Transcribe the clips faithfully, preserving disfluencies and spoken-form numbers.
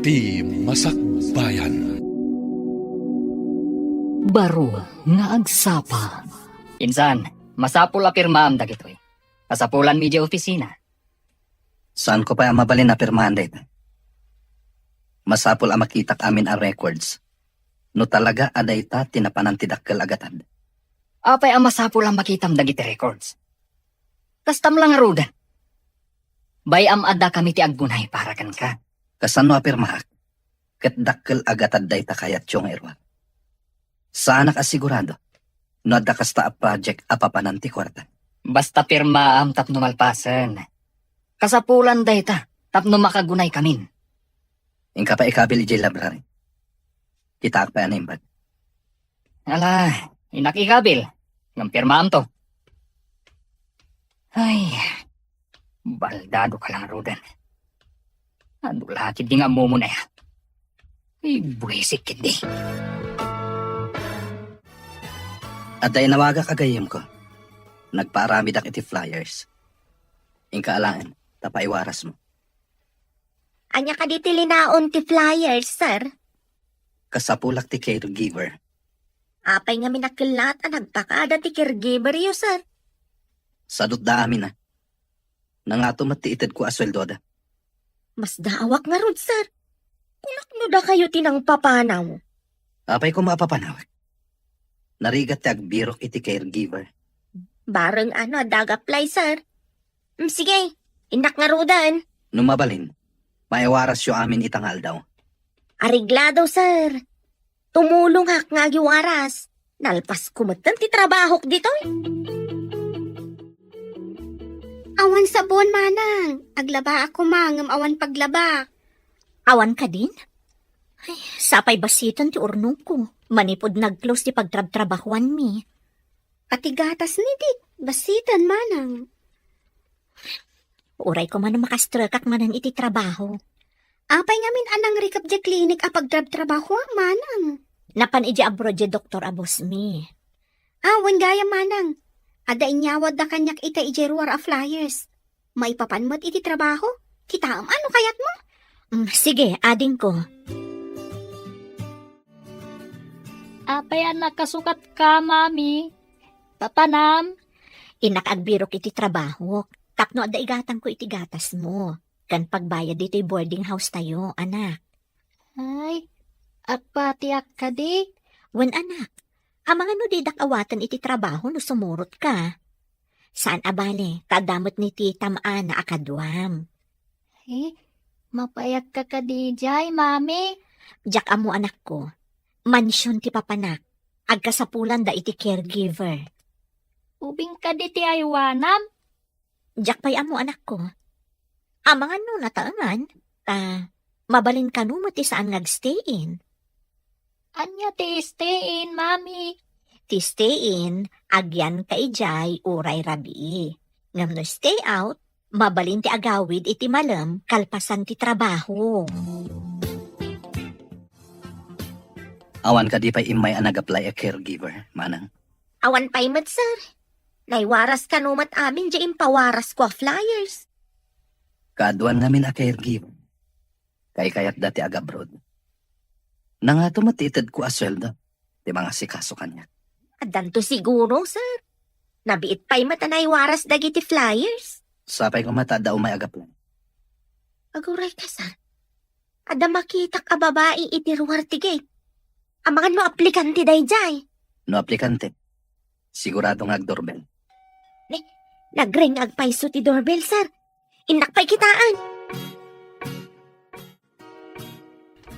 Ti Masakbayan. Baro nga agsapa. Insan, masapul a pirmaam dagitoy. Kasapulanmi idiay opisina. Saanko pay a mabalin a pirmahan dayta. Masapul a makitak amin a records. No talaga a dayta ti napanan ti dakkel a gatad. Apay a masapul a makitam dagiti records? Kastam la ngaruden. Bay-am a dakami ti aggunay para kenka. Kasano a pirmaak? Ket dakkel a gatad dayta kayatyo nga iruar. Saanak a sigurado no adda kasta a project a papanan ti kuarta. Basta pirmaam tapno malpasen. Kasapulan dayta tapno makagunaykamin. Inka pay ikabil idiay library. Kitaak pay a naimbag. Ala, innak ikabil. Ngem pirmaamto. Ay, baldado ka la ngaruden. Adu la ketdi nga ammom unay a. Ay, buisek ketdi. Adda inawagak a gayyemko. Nagpaaramidak iti flyers. Inka alaen, ta paiwarasmo. Ania kadi ti linaon ti flyers, sir? Kasapulak ti caregiver. Apay ngamin a kellat a nagpakada ti caregiver-yo, sir? Sadutda amin a. Nangato met ti itedko a sueldoda. Masdaawak ngarud, sir. Kunak no dakayo ti nangpapanaw. Apay koma a papanawak? Narigat ti agbirok iti caregiver. Bareng ano adda ag-apply, sir. Mm, sige, innak ngaruden. No mabalin, maiwarasyo amin ita nga aldaw. Areglado, sir. Tumulongak nga agiwaras. Nalpasko metten ti trabahok ditoy. Awan sabon, manang. Aglabaak koma ngem awan paglabak. Awan kadin? Ay, sapay basiten ti urnongko. Manipud nag-close ti pagtrabtrabahuanmi. Ati gatas ni Dick, basiten, manang. Uray koma no makastrekak manen iti trabaho. Apay ngamin a nangrikep diay klinik a pagtrabtrabahuak, manang? Napan idiay abroad diay doktor a bossmi. Ah, wen gayam, manang. Adda inyawatda kaniak ita idiay ruar a flyers. Maipapan met iti trabaho. Kitaem a no kayatmo. Mm, sige, adingko. Apay a nakasukatka, Mami? Papanam? Innak agbirok iti trabahok, tapno adda igatangko iti gatasmo, ken pagbayad ditoy boarding house tayo, anak. Ay, agpatiak kadi? Wen, anak, amangan no didak awaten iti trabaho no sumurotka. Saan a bale, ta adda met ni ti tam-ana a kaduam. Eh, mapayagka kadi idiay, Mami? Diak ammo, anakko. Mansion ti papanak. Agkasapulanda iti caregiver. Ubing kadi ti aywanam? Diak pay ammo, anakko. Amangan no nataengan, ta mabalin kano met ti saan nga agstay-in. Ania ti stay-in, Mami? Ti stay-in, agyanka idiay uray rabii. Ngem no stay out, mabalin ti agawid iti malem kalpasan ti trabaho. Awan kadi pay immay a nag-apply a caregiver, manang? Awan pay met, sir. Naiwaras kano met amin diay impawarasko a flyers. Kaaduan ngamin a caregiver. Kaykayatda ti agabroad. Nangato met ti itedko a sueldo ti mangasikaso kaniak. Addanto siguro, sir. Nabiit pay met a naiwaras dagiti flyers. Sapay koma ta adda umay agaplay. Aguray ka, sir. Adda makitak a babai iti ruar ti gate. Amangan no aplikante daydiay. No aplikante, sigurado nga agdoorbell. Ne, nagring agpayso ti doorbell, sir. Innak pay kitaen.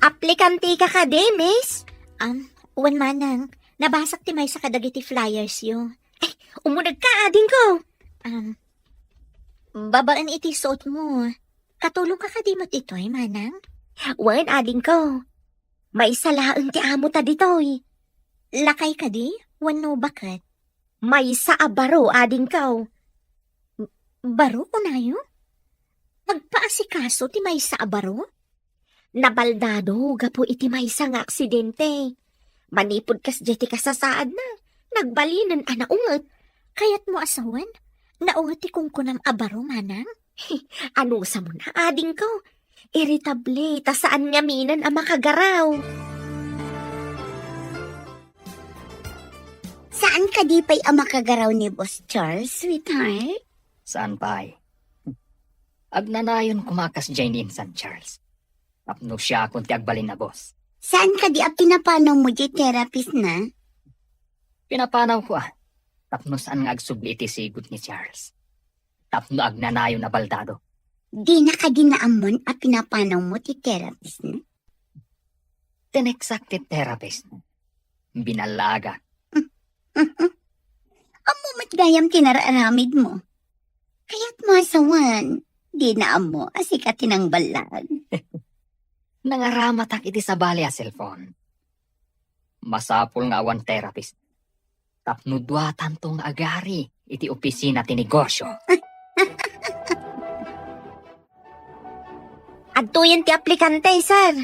Aplikante ka kadi, miss? Um, wen manang, nabasak ti maysa kadagiti flyers yo. Ay, umuneg ka, adingko. Um, babaen iti suot mo. Katulong ka kadi met itoy, manang? Wen, adingko. Maysa laeng ti amo ta ditoy. Lakay kadi? Wenno baket? Maysa a baro, adingko. Baro, kunayo? Nagpaasikaso ti maysa a baro? Nabaldado gapu iti maysa nga aksidente. Manipud kasdiay ti kasasaadna, nagbalinen a naunget. Kayatmo a sawen? Naunget ti kunkunam a baro, manang? Anusam na, adingko. Irritable, ta saan ngaminen a makagaraw. Saan kadi pay a makagaraw ni Boss Charles, sweetheart? Saan pay? Agnanayon koma kasdiay ni Insan Charles. Tapno siakon ti agbalin a boss. Saan kadi a pinapanawmo diay therapist na? Pinapanawko a. Tapno saan nga agsubli iti sigud ni Charles. Tapno agnanayon a baldado. Dina kadi naammon a pinapanawmo ti therapist na? Tineksak ti therapist. Binallaga. Ammo met gayam ti nararamidmo. Kayatmo a sawen, dina ammo a sika ti nangballag. Nangaramatak iti sabali a cellphone. Masapul nga awan therapist. Tapno duatanto nga agari iti opisina ti negosyo. Adtoyen ti aplikante, sir.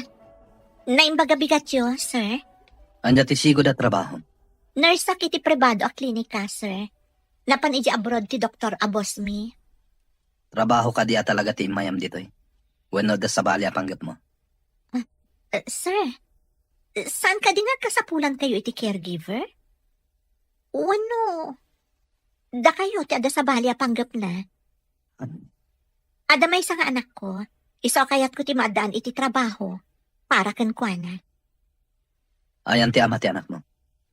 Naimbag a bigatyo, sir. Ania ti sigud a trabaho? Nurse iti pribado a klinika, sir. Napan idiay abroad ti doktor a boss mi. Trabaho kadi a talaga ti immayam ditoy? Wenno adda sabali a panggepmo? Ah, eh, sir, saan kadi nga kasapulankayo iti caregiver? Wenno dakayo ti adda sabali a panggepna? Adda maysa nga anakko, isu a kayatko ti maaddaan iti trabaho para kenkuana. Ayan ti ama ti anakmo?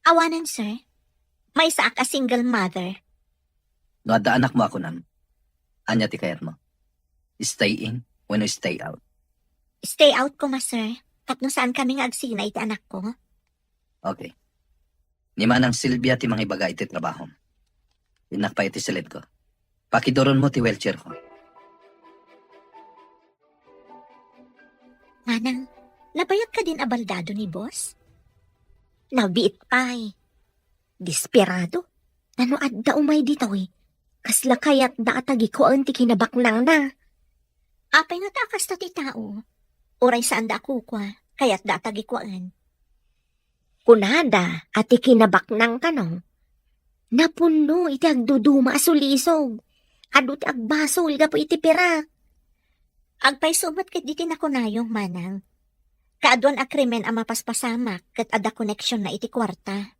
Awanen, sir. Maysaak a single mother. No adda anakmo a kunam, ania ti kayatmo? Stay in wenno stay out? Stay out koma, sir. Tapno saan kami nga agsina iti anakko. Okay. Ni Manang Silvia ti mangibaga iti trabahom. Innak pay iti silidko. Pakiduronmo ti wheelchairko. Manang, nabayag kadin a baldado ni boss? Nabiit pay. Desperado. Nano adda umay ditoy? Kasla kayatda a tagikuaen ti kinabaknangna. Apay nga ta a kasta ti tao? Uray saanda a kukua, kayatda a tagikuaen. Kunada a ti kinabaknang kano, napunno iti agduduma a sulisog. Adu ti agbasol gapu iti pirak. Agpayso met ket diti nakunayo, manang. Kaaduan a krimen a mapaspasamak ket adda koneksionna iti kuarta.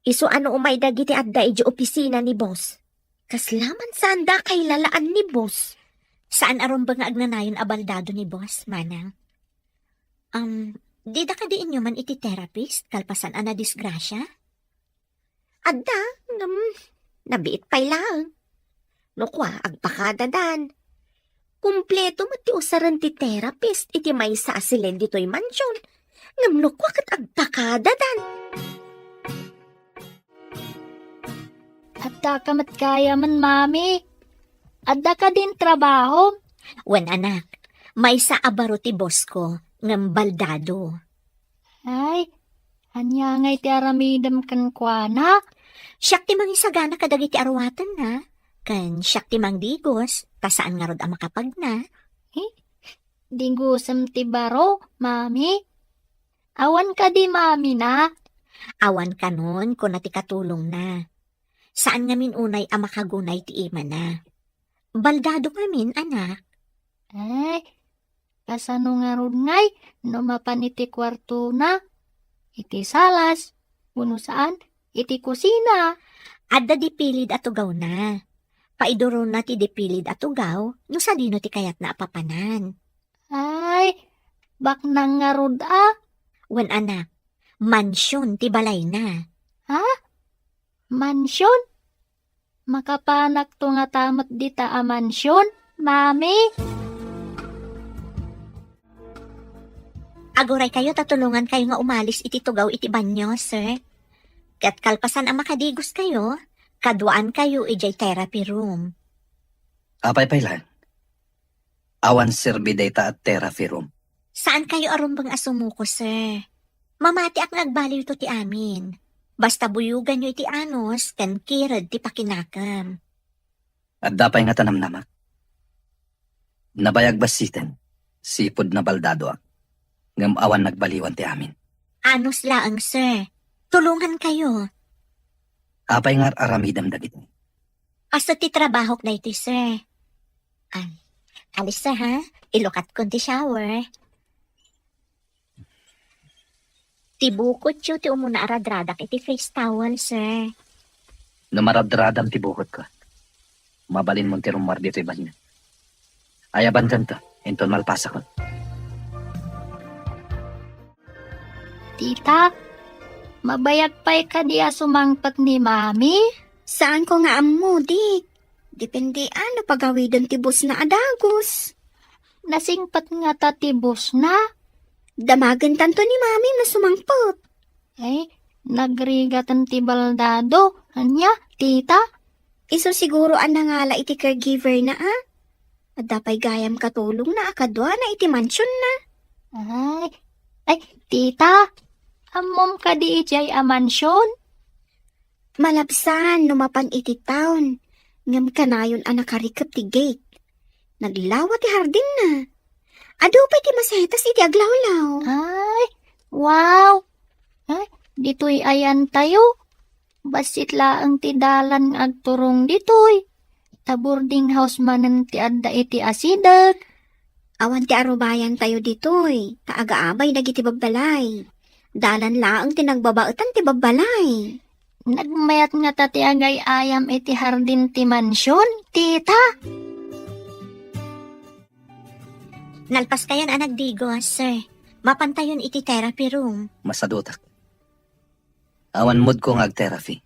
Isu a no umay dagiti adda idiay opisina ni boss, kasla man saanda a kailalaan ni boss. Saan a rumbeng nga agnanayon a baldado ni boss, manang. Um, dida kadi inyuman iti therapist kalpasan a nadisgrasia? Adda, ngem nabiit pay laeng. No kua, agpakadadan. Kumpleto met ti usaren ti therapist iti maysa a silid ditoy mansion. Ngem no kua ket agpakadadan. Adda ka met gayamen, Mami. Adda kadin trabaho? Wen, anak, maysa a baro ti boss ko, ngem baldado. Ay, ania ngay ti aramidem kenkuana? Siak ti mangisagana kadagiti aruatenna, ken siak ti mangdigos, ta saan ngarud a makapagna. Eh, digosem ti baro, Mami? Awan kadi mamina? Awan kanon, kuna ti katulongna. Saan ngamin unay a makagunay ti imana. Baldado ngamin, anak. Ay, kasano ngarud ngay no mapan iti kuartona? Iti salas, wenno saan, iti kusina. Adda dipilid a tugawna. Paiduronna ti dipilid a tugaw no sadino ti kayatna a papanan. Ay, baknang ngarud a. Wen, anak, mansion ti balayna. Ha? Mansion? Makapanakto ngata met dita a mansion, Mami? Aguraykayo ta tulongankayo nga umalis iti tugaw iti banio, sir. Ket kalpasan a makadigoskayo, kaduaankayo idiay therapy room. Apay pay laeng? Awan serbi dayta a therapy room. Saankayo a rumbeng a sumuko, sir. Mamatiak nga agbaliwto ti amin. Basta buyoganyo iti anus ken kired ti pakinakem. Adda pay ngata namnamak. Nabayag bassiten, sipud nabaldadoak, ngem awan nagbaliwan ti amin. Anus laeng, sir. Tulongankayo. Apay nga ar-aramidem dagitoy? Kastoy ti trabahok daytoy, sir. Ay, Alis, sir, ha? Ilukatkon ti shower. Ti bukotyo ti umuna a radradak iti face towel, sir. No maradradam ti bukotko, mabalinmon ti rummuar ditoy banio. Ayabankanto, inton malpasakon. Tita, mabayag pay kadi a sumangpet ni Mami? Saanko nga ammo, Dik. Depende a no pagawiden ti busna a dagus. Nasingpet ngata ti busna? Damagentanto ni Mami no sumangpet. Ay, nagrigaten ti baldado. Ania, tita? Isu siguro a nangala iti caregiver na, a? Adda pay gayam katulongna a kaduana iti mansionna. Ay, ay, tita, ammom kadi idiay a mansion? Malabsan no mapan iti town, ngem kanayon a nakarikep ti gate. Naglawa ti hardinna. Adu pay ti masetas iti aglawlaw. Ay, wow! Ay, ditoy ayantayo. Bassit laeng ti dalan nga agturong ditoy. Ta boarding house manen ti adda iti asideg. Awan ti arubayantayo ditoy, ta agaabay dagiti babbalay. Dalan laeng ti nagbabaetan ti babbalay. Nagmayat ngata ti agay-ayam iti hardin ti mansion, tita? Nalpaskayon a nagdigos, sir. Mapantayon iti therapy room. Masadutak. Awan moodko nga ag-therapy.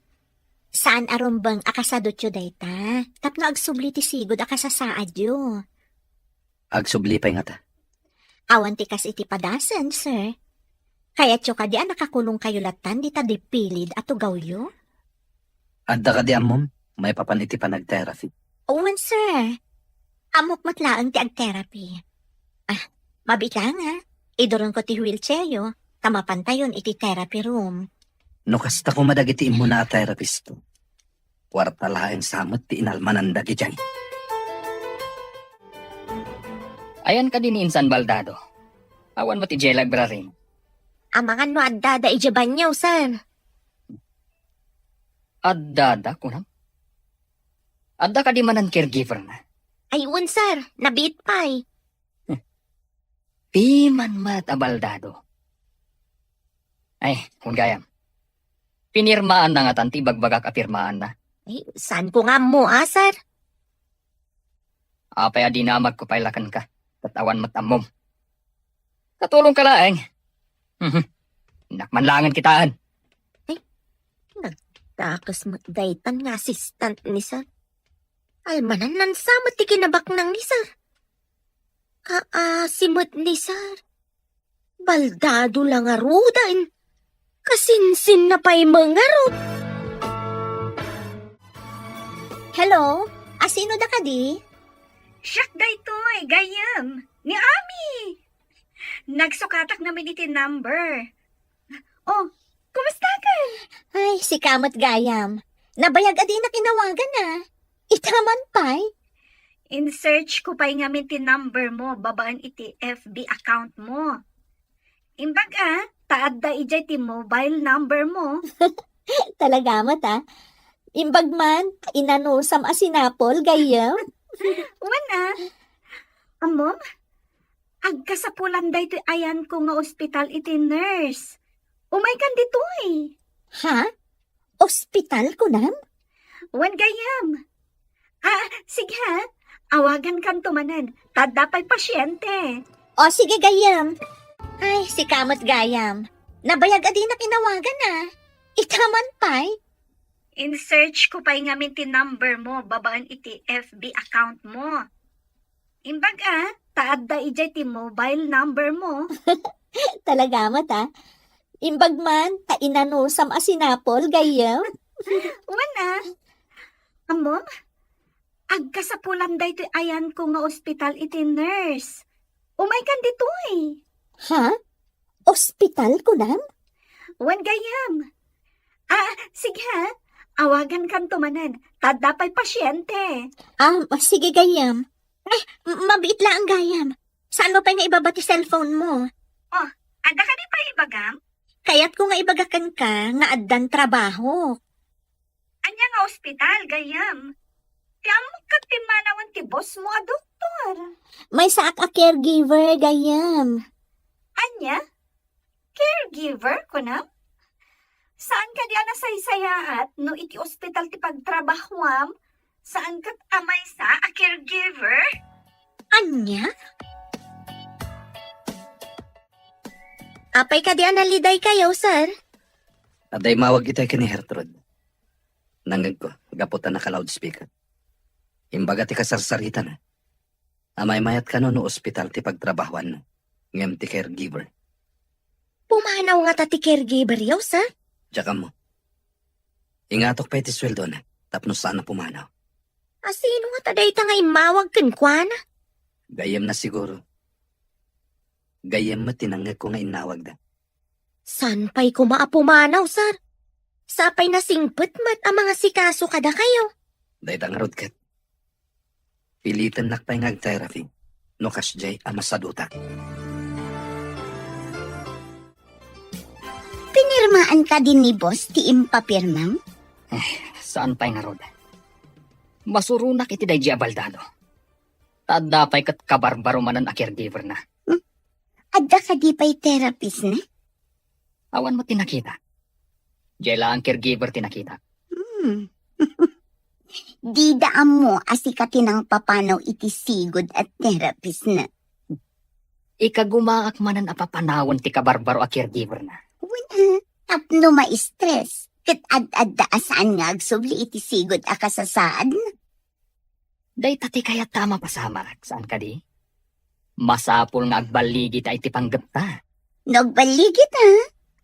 Saan a rumbeng a kasadutyo dayta, tapno agsubli ti sigud a kasasaadyo. Agsubli pay ngata. Awan ti kas iti padasen, sir. Kayatyo kadi a nakakulongkayo lattan dita dipilid a tugawyo? Adda kadi ammom maipapan iti panag-therapy? Wen, sir. Ammok met laeng ti ag-therapy. Ah, mabiit laeng, a. Iduronko ti wheelchairyo, ta mapantayon iti therapy room. No kasta koma dagiti immuna a therapist, kuarta laeng sa met ti inalmananda idiay. Ayan kadi ni insan baldado? Awan met idiay library mo? Amangan no addada idiay banio, sir. Addada, kunam? Adda kadi manen caregiver na? Ay, wen, sir. Nabiit pay. Hmm. Piman met a baldado. Ay, wen gayam. Pinirmaanna ngatan ti ibagbagak a pirmaanna? Ay, saanko nga ammo, a, sir? Apay a dinamagko pay la kenka, ket awan met ammom? Katulongka laeng. Mhm. Innak man laengen kitaen. Ay, nagdakes met daytan nga assistant ni sir. Almananna sa met ti kinabaknang ni sir. Kaasi met ni sir. Baldado la ngaruden. Kasinsinna pay met ngarud. Hello? Asino da kadi? Siak daytoy, gayyem. Ni Ami. Nagsukatak ngamin iti number. Oh, kumusta ka? Ay, sika met gayam. Nabayag a dinak inawagan, a. Ita man pay? In-search ko pay ngamin ti number mo babaen iti F B account mo. Imbag a, ta adda idiay ti mobile number mo. Talaga met, a. Imbag man, inanusam a sinapol, gayyem. Wen a. Ammom, agkasapulan daytoy ayanko nga ospital iti nurse. Umaykan ditoy. Ha? Ospital, kunam? Wen gayyem. Ah, sige ha. Awagankanto manen. Ta adda pay pasyente. O, sige, gayyem. Ay, sika met gayam. Nabayag a dinak inawagan, a. Ita man pay? In-search ko pay ngamin ti number mo babaen iti F B account mo. Imbag a, ta adda idiay ti mobile number mo. Talaga met, a. Imbag man, ta inanusam a sinapol, gayyem. Wen a. Ammom, agkasapulan daytoy ayanko nga ospital iti nurse. Umaykan ditoy. Ha? Ospital, kunam? Wen gayyem. Ah, sige ha. Awagankanto manen. Ta adda pay pasyente. Ah, sige gayyem. Ay, m-, mabiit laeng gayam. Saanmo pay nga ibaba ti cellphone mo? Oh, adda kadi pay ibagam? Kayatko nga ibaga kenka nga addan trabaho. Ania nga ospital, gayyem? Ti ammok ket pimmanawen ti boss mo a doktor. doktor. Maysaak a caregiver, gayyem. Ania? Caregiver, kunam? Saan kadi a nasaysayaat no iti ospital ti pagtrabahuam? Saan ket a maysa a caregiver? Ania? Apay kadi a nalidaykayo, sir? Adda immawag itay ken ni Gertrude. Nangngegko, gapu ta naka-loudspeaker. Imbaga ti kasarsaritana. Amaymayat kano no ospital ti pagtrabahuanna, ngem ti caregiver. Pumanaw ngata ti caregiver-yo, sir? Diak ammo. Ingatok pay ti sueldona tapno saan a pumanaw. A, sino ngata dayta nga immawag kenkuana? Gayyemna siguro. Gayyem met ti nangngegko nga innawagda. Saan pay koma a pumanaw, sir? Sapay nasingpet met a mangasikaso kadakayo. Dayta ngarud ket. Pilitennak pay nga ag-therapy no kasdiay a masadutak. Pinirmaan kadi ni boss ti impapirmam? Eh, saan pay ngarud? Masuronak iti daydiay a baldado. Ta adda pay ket kabarbaro manen a caregiver-na. Hmm? Adda kadi pay therapist-na? Awan met ti nakita. Diay laeng caregiver ti nakita. Hmm. Dida ammo a sika ti nangpapanaw iti sigud a therapist-na. Ikagumaak manen a papanawen ti kabarbaro a caregiver-na. Wen, a, tapno ma-stress, ket ad-adda a saan nga agsubli iti sigud a kasasaadna. Dayta ti kayatta a mapasamak, saan kadi? Masapul nga agballigita iti panggepta. No agballigita,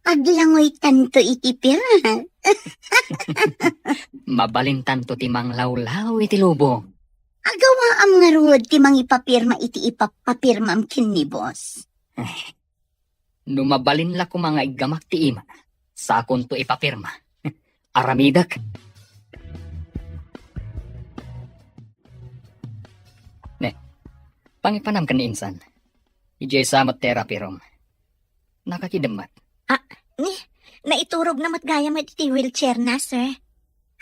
aglangoytanto iti pirak. Mabalintanto ti manglawlaw iti lubong. Agawaam ngarud ti mangipapirma iti ipapapirmam ken ni boss. Eh, no mabalin la koma nga iggamak ti imana, sakonto ipapirma. Aramidek. Ne, pangipanam ken ni insan. Idiay sa met therapy room. Nakakidem met. Ah, ni, naiturogna met gayam iti wheelchair-na, sir.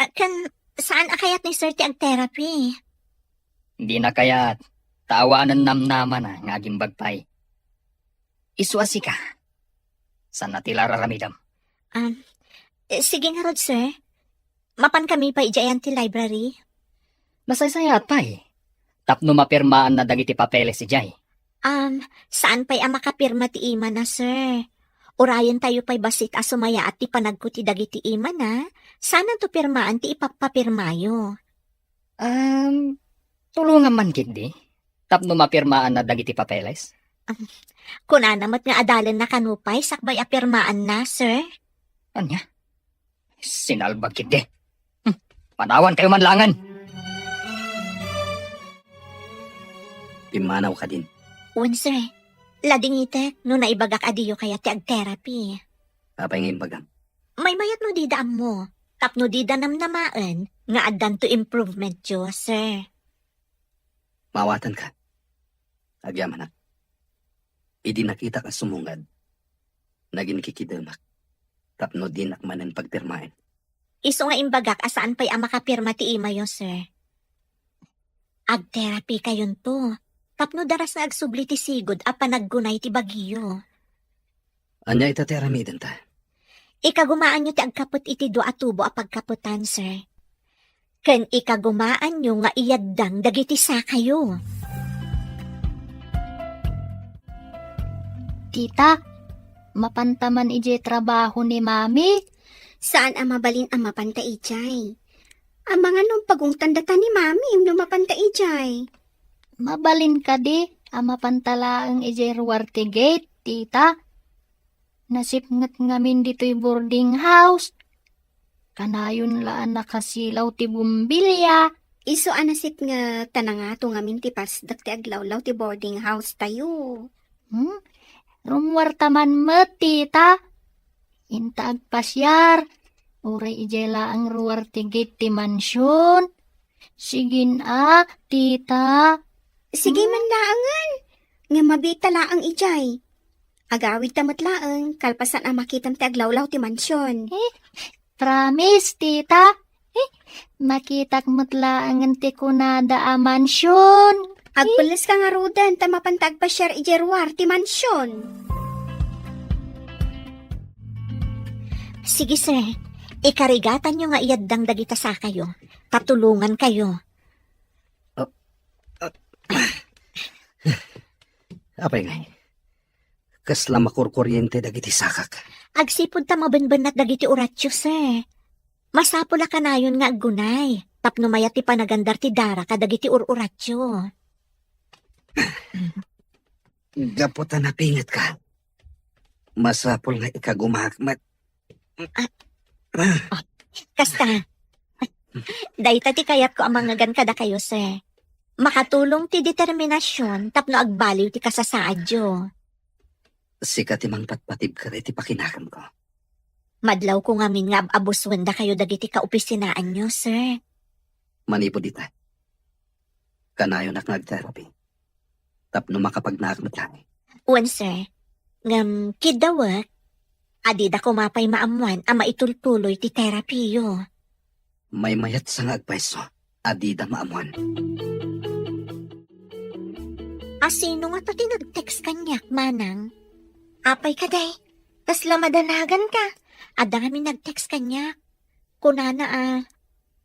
Ah, ken saan a kayat ni sir ti ag-therapy? Dina kayat, ta awanen namnamana nga agimbag pay. Isu a sika. Saan a ti la ar-aramidem? Um, eh, sige ngarud, sir. Mapan kami pay idiay ayan ti library? Nasaysayaat pay. Tapno mapirmaanna dagiti papeles idiay. Um, saan pay a makapirma ti imana, sir? Urayentayo pay bassit a sumayaat ti panagko ti dagiti imana. Saananto pirmaan ti ipapapirmayo? Um, tulongam man ketdi tapno mapirmaanna dagiti papeles. Um, kunana met nga adalenna kano pay sakbay a pirmaanna, sir. Ania? Sinalbag ketdi. Hmm, panawantayo man laengen. Pimmanaw kadin. Wen, sir. Ladingitek no naibagak a diyo kayat ti ag-therapy. Apay nga imbagam? Maymayat no dida ammo, tapno dida namnamaen nga addanto improvement-yo, sir. Maawatanka. Agyamanak. Idi nakitak a sumungad, naginkikidemak tapno dinak manen pagpirmaen. Isu nga imbagak a saan pay a makapirma ti imayo, sir. Ag-therapy kayonto, tapno daras nga agsubli ti sigud a panaggunay ti bagiyo. Ania ita ti aramidenta? Ikagumaanyo ti agkapet iti dua a tubo a pagkapetan, sir. Ken ikagumaanyo nga iyaddang dagiti sakayo. Tita, mapanta man idiay trabaho ni Mami? Saan a mabalin a mapanta idiay. Amangan no pagungtan data ni Mami no mapanta idiay. Mabalin kadi a mapanta laeng idiay ruar ti gate, Tita? Nasipnget ngamin ditoy boarding house. Kanayon la a nakasilaw ti bombilya. Isu a nasipnget ta nangato ngamin ti pasdek ti aglawlaw ti boarding house tayo. Hmm? Rummuarta man met, Tita. Inta agpasiar. Uray idiay laeng ruar ti gate ti mansion. Sigin a, Tita. Sige man laengen. Nga mabiit ta laeng idiay. Agawidta met laeng, kalpasan a makitam ti aglawlaw ti mansion. Eh, promise, Tita. Eh, makitak met laengen ti kunada a mansion. Agpelleska ngaruden ta mapanta agpasiar idiay ruar ti mansion. Sige, sir. Ikarigatanyo nga iyaddang dagita sakayo. Patulongankayo. Apay ngay? Kasla makurkuriente dagiti sakak. Agsipud ta mabenbennat dagiti uratio, sir. Masapul a kanayon nga aggunay, tapno mayat ti panagandar ti dara kadagiti ur-uratio. Gapu ta napingetka, masapul nga ikagumaak met. Ah. Ah. Kasta. Dayta ti kayatko a mangngegan kadakayo, sir. Makatulong ti determinasion tapno agbaliw ti kasasaadyo. Sika ti mangpatpatibker iti pakinaganko. Madlawko ngamin nga ab-abusuen dakayo dagiti kaopisinaanyo, sir. Manipud ita, kanayonak nga agterapi tapno makapagnaak met laeng. Wen, sir. Ngem, kiddawek, adida koma pay maammoan a maitultuloy ti terapiyo. Maymayatsa nga agpayso, adida maammoan. A sino ngata ti nag-text kaniak, manang? Apay kadi? Kasla madanaganka? Adda ngamin nag-text kaniak. Kunana a,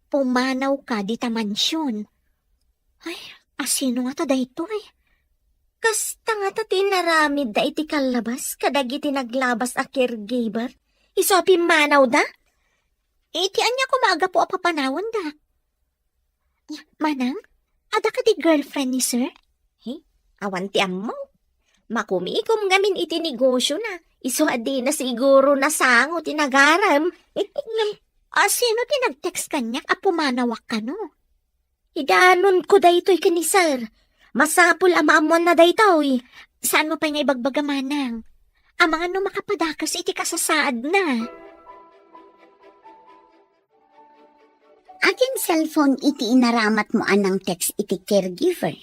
pumanawka dita mansion. Ay, a sino ngata daytoy? Kasta ngata ti inaramidda iti kallabas kadagiti naglabas a caregiver? Isu a pimmanawda? Iti ania koma a gapu a papanawenda? Manang, adda kadi girlfriend ni sir? He? Awan ti ammo. Makumikom ngamin iti negosiona. Isu a dina siguro nasango ti nagarem. Ngem, a sino ti nag-text kaniak a pumanawak kano? Idanonko daytoy ken ni sir. Masapul a maammoanna daytoy. Saanmo pay nga ibagbaga, manang? Amangan no makapadakes iti kasasaadna. Akin cellphone iti inaramatmo a nang-text iti caregiver?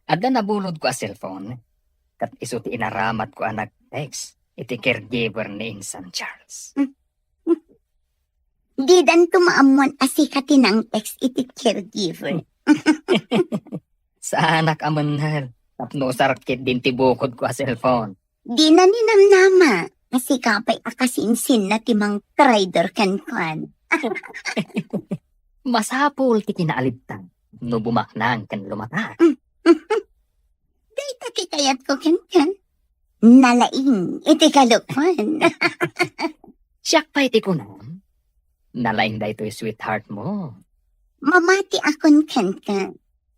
Adda nabulodko a cellphone, ket isu ti inaramatko a nag-text iti caregiver ni Insan Charles. Hmm. Didanto maammoan a sika ti nang-text iti caregiver. Saanak a mennel, tapno usarek ketdin ti bukodko a cellphone. Dina ninamnama a sika pay a kasinsinna ti mangtrader kenkuan. Masapul ti kinaalibtan no bumaknang ken lumata. Dayta ti kayatko kenka. Nalaing iti kalokuan. Siak pay ti kunam, nalaing daytoy sweetheart mo. Mamatiakon kenka.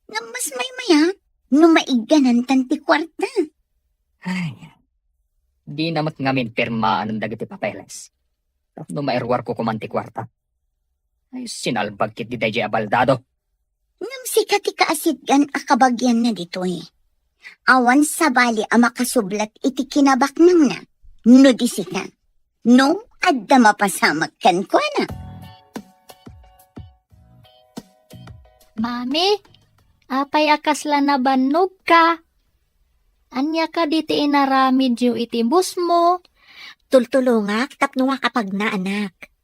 Ngem mas maymaya no maigganantan ti kuarta. Ay, dina met ngamin pirmaan dagiti papeles tapno mairuarko koman ti kuarta. Ay, sinalbag ketdi daydiay a baldado. Ngem sika ti kaasitgan a kabagianna ditoy. Awan sabali a makasublat iti kinabaknangna no di sika. No adda mapasamak kenkuana. Mami, apay a kasla nabannogka? Ania kadi ti inaramidyo iti busmo? Tultulongak tapno makapagna, anak.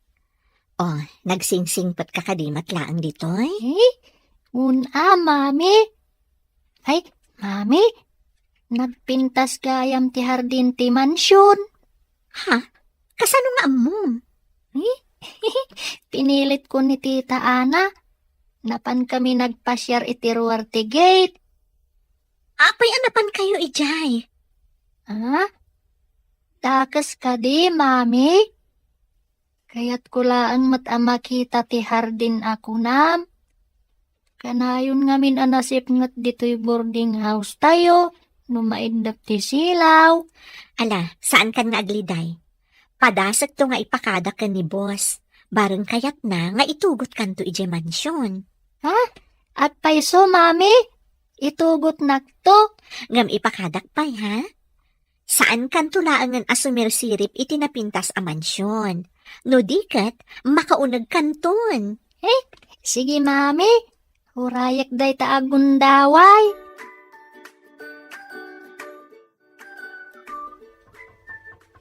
Oh, nagsingsingpetka kadi met laeng ditoy? Eh, un-a, Mami. Ay, Mami, nagpintas gayam ti hardin ti mansion. Ha? Kasano nga ammom? Eh? Pinilit ko ni Tita Ana. Napan kami nagpasiar iti ruar ti gate. Apay a napan kayo idiay? Ah? Dakes kadi, Mami? Kayatko laeng met a makita ti hardin a kunam. Kanayon ngamin a nasipnget ditoy boarding house tayo no maiddep ti silaw. Ala, saankan nga agliday. Padasekto nga ipakadak ken ni boss. Bareng kayatna nga itugotkanto idiay mansion. Ha? Apay isu, Mami? Itugotnakto? Ngem ipakadak pay, ha? Saankanto laengen a sumirsirip iti napintas a mansion. No di ket, makaunegkanton. Eh, sige, Mami. Urayek dayta a gundaway.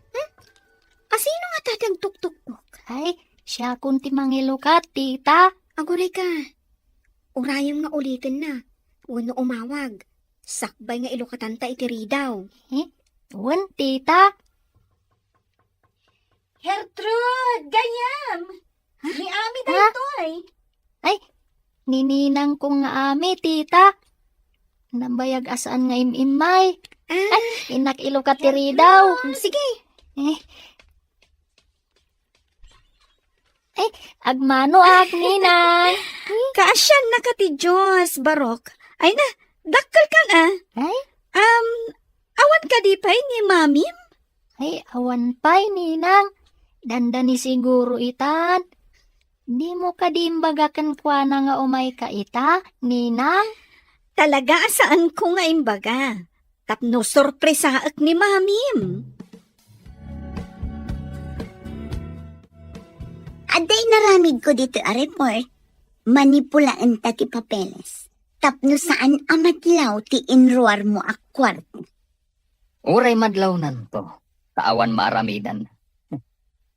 Hmm? A sino ngata ti agtuktuktok? Ay, siakon ti mangilukat, tita. Aguray ka. Urayem nga ulitenna. wenno umawag. Sakbay nga ilukatanta iti ridaw. Eh? Wen, tita. Gertrude, gayyem! Ha? Ni Ami Ha? daytoy. Ay, ni ninangko nga Ami, tita. Nabayag a saan nga im-immay. Ah. Ay, innak ilukat ti ridaw. Gertrude, sige. Eh. Eh, agmanoak, ninang. Kaasiannaka ti Dios, Barok. Ay na, dakkelkan a. Ay? Um, awan kadi pay ni Mamim? Ay, awan pay, ninang. Dandani siguro itan. Dimo kadi imbaga kenkuana nga umayka ita, ninang? Talaga a saanko nga imbaga. Tapno sorpresaek ni Mamim. Adda inaramidko ditoy a report. Manipulaenta ti papeles. Tapno saan a matlaw ti inruarmo a kuarta. Uray madlawnanto, ta awan maaramidan.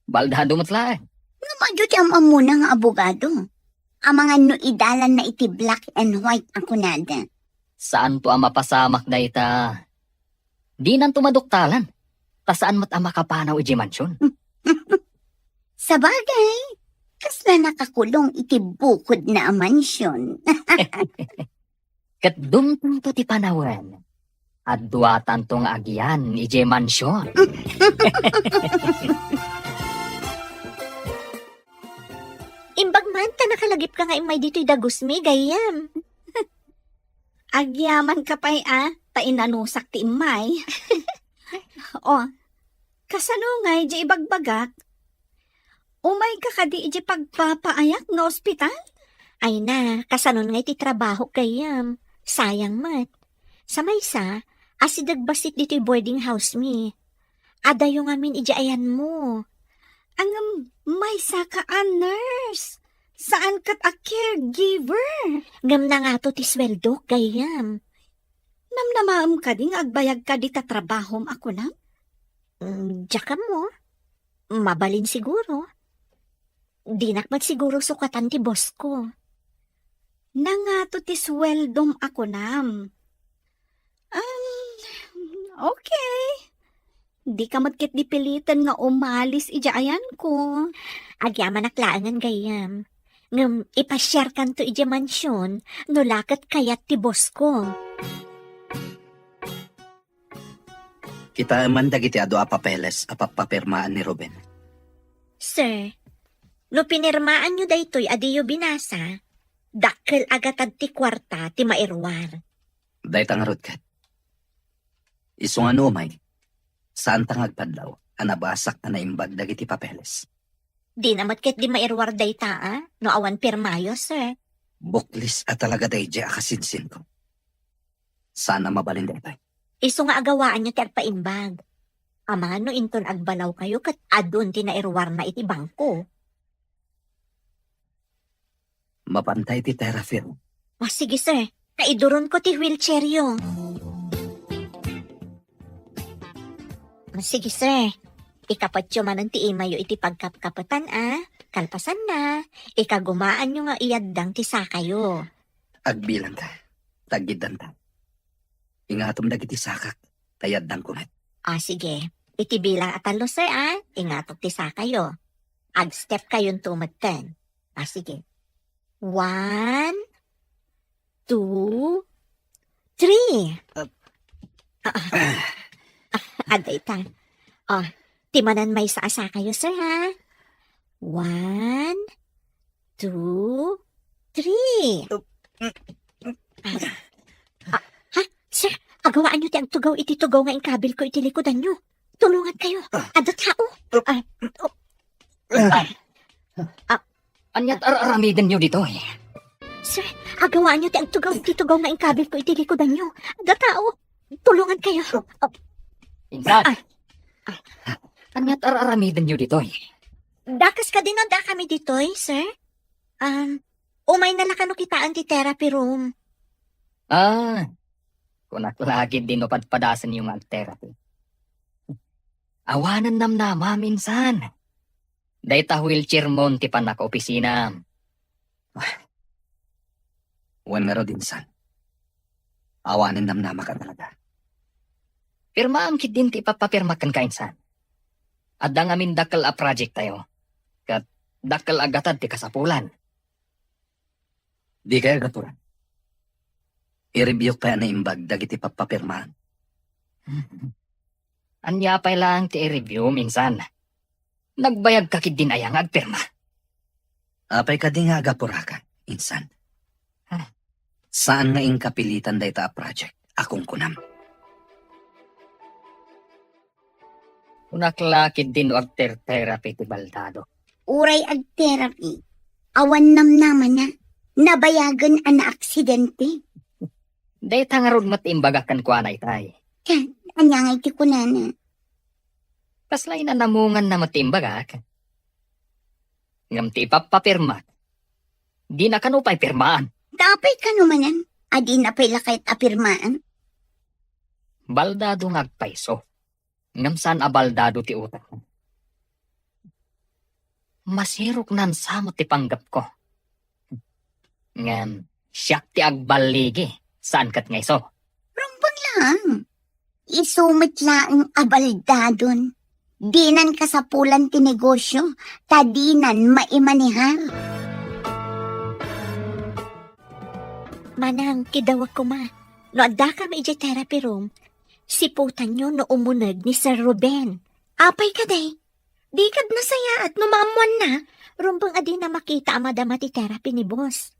Baldado met laeng. Ngem adu ti am-ammona nga abogado. Amangan no idalanna iti black and white a kunada. Saanto a mapasamak dayta. Dinanto maduktalan, ta saan met a makapanaw idiay mansion. Sabagay, kasla nakakulong iti bukodna a mansion. Ket dumtengto ti panawen. Adduatanto nga agyan idiay mansion. Imbag man ta nakalagipka nga immay ditoy dagusmi, gayyem. Agyamanka pay a, ta inanusak ti immay. O, kasano ngay diay ibagbagak? Umayka kadi idiay pagpapaayak nga ospital? Ay na, kasanon ngay ti trabahok, gayyem? Sayang met. Sa maysa, asideg bassit ditoy boarding house mi. Adayo ngamin idiay ayanmo. Ngem maysaka a nurse, saan ket a caregiver. Ngem nangato ti sueldok, gayyem? Namnamaem kadi nga agbayagka dita trabahom a kunam? Mm, diak ammo. Mabalin siguro. Dinak met siguro sukatan ti bossko. Nangato ti sueldom a kunam? Um, okay. Dika met ketdi piliten nga umalis idiay ayanko. Agyamanak laengen, gayyem. Ngem ipasiarkanto idiay mansion no la ket kayat ti bossko. Kitaeman dagiti adu a papeles a pappapirmaan ni Ruben. Sir, no pinirmaanyo daytoy a diyo binasa, dakkel a gatad ti kuarta ti mairuar. Dayta ngarud ket. Isu nga no umay, saanta nga agpadlaw a nabasak a naimbag dagiti papeles. Dina met ketdi mairuar dayta a, no awan pirmayo, sir. Buklis a talaga daydiay a kasinsinko. Saan a mabalin daytoy. Isu nga agawaanyo ti agpaimbag. Amangan no inton agbalawkayo ket adun ti nairuarna iti bangko. Mapantay ti therapy room. Ah, sige, sir. Kaiduronko ti wheelchairyo. Ah, sige, sir. Ikapatyo manen ti imayyo iti pagkapkapetan, a. Kalpasanna, ikagumaanyo nga iyaddang ti sakayo. Agbilangka. Taggiddanta. Ingatom dagiti sakak, ta iyaddangko met. Ah, sige. Iti bilang a tallo, sir, a. Ingatok ti sakayo. Agstep kayonto metten. Ah, sige. One, two, three. Uh, Ah, ah. Ah, adda ita. Ah, ti manen maysa a sakayo, sir, ha? One, two, three. Uh, Ah, ah, ha? Sir, agawaanyo ti agtugaw iti tugaw nga inkabilko iti likudanyo. Tulongankayo. Ah. Adda tao. Ah, oh. Ah. Ah. Ania't ar-aramidenyo ditoy? Sir, agawaanyo ti agtugaw iti tugaw nga inkabilko iti likudanyo. Adda tao. Tulongankayo. Ah. Insan. Ah. Ania't ar-aramidenyo ditoy? Dakes kadi no addakami ditoy, sir? Um, umayna la kano kitaen ti therapy room. Ah, kunak la ketdi no padpadasenyo nga agtherapy. Awanen namnamam, insan. Dayta wheelchairmon ti pannakaopisinam. Wen ngarud, insan. Awanen namnamaka talaga. Pirmaam ketdin ti ipapapirmak kenka, insan. Adda ngamin dakkel a project tayo, ket dakkel a gatad ti kasapulan. Dikay agapuran. I-review pay a naimbag dagiti pappapirmaan. Ania pay laeng ti i-review, insan? Nagbayagka ketdin aya nga agpirma? Apay kadi nga agapuraka, insan? Ah. Saan nga inka pilitan dayta a project a kunkunam? Kunak la ketdin no agter-therapy ti baldado. Uray agtherapy, awan namnamana, nabayagen a naaksidente. Dayta ngarud met imbagak kenkuana, itay. Ket ania ngay ti kunana? Kasla inanamunganna met ti imbagak. Ngem ti ipapapirmak, dina kano pay pirmaan. Ta apay kano manen a dina pay la kayat a pirmaan? Baldado nga agpayso, ngem saan a baldado ti utak. Masirok nan sa met ti panggepko. Ngem siak ti agballigi, saan ket nga isu. Rumbeng laeng. Isu met laeng a baldadon. Dinan kasapulan ti negosyo, ta dinan maimanehar. Manang, kidawek koma. No addakam idiay therapy room, siputanyo no umuneg ni Sir Ruben. Apay kadi? Di kad nasayaat no maammoanna, rumbeng a dina makita a madama ti therapy ni boss.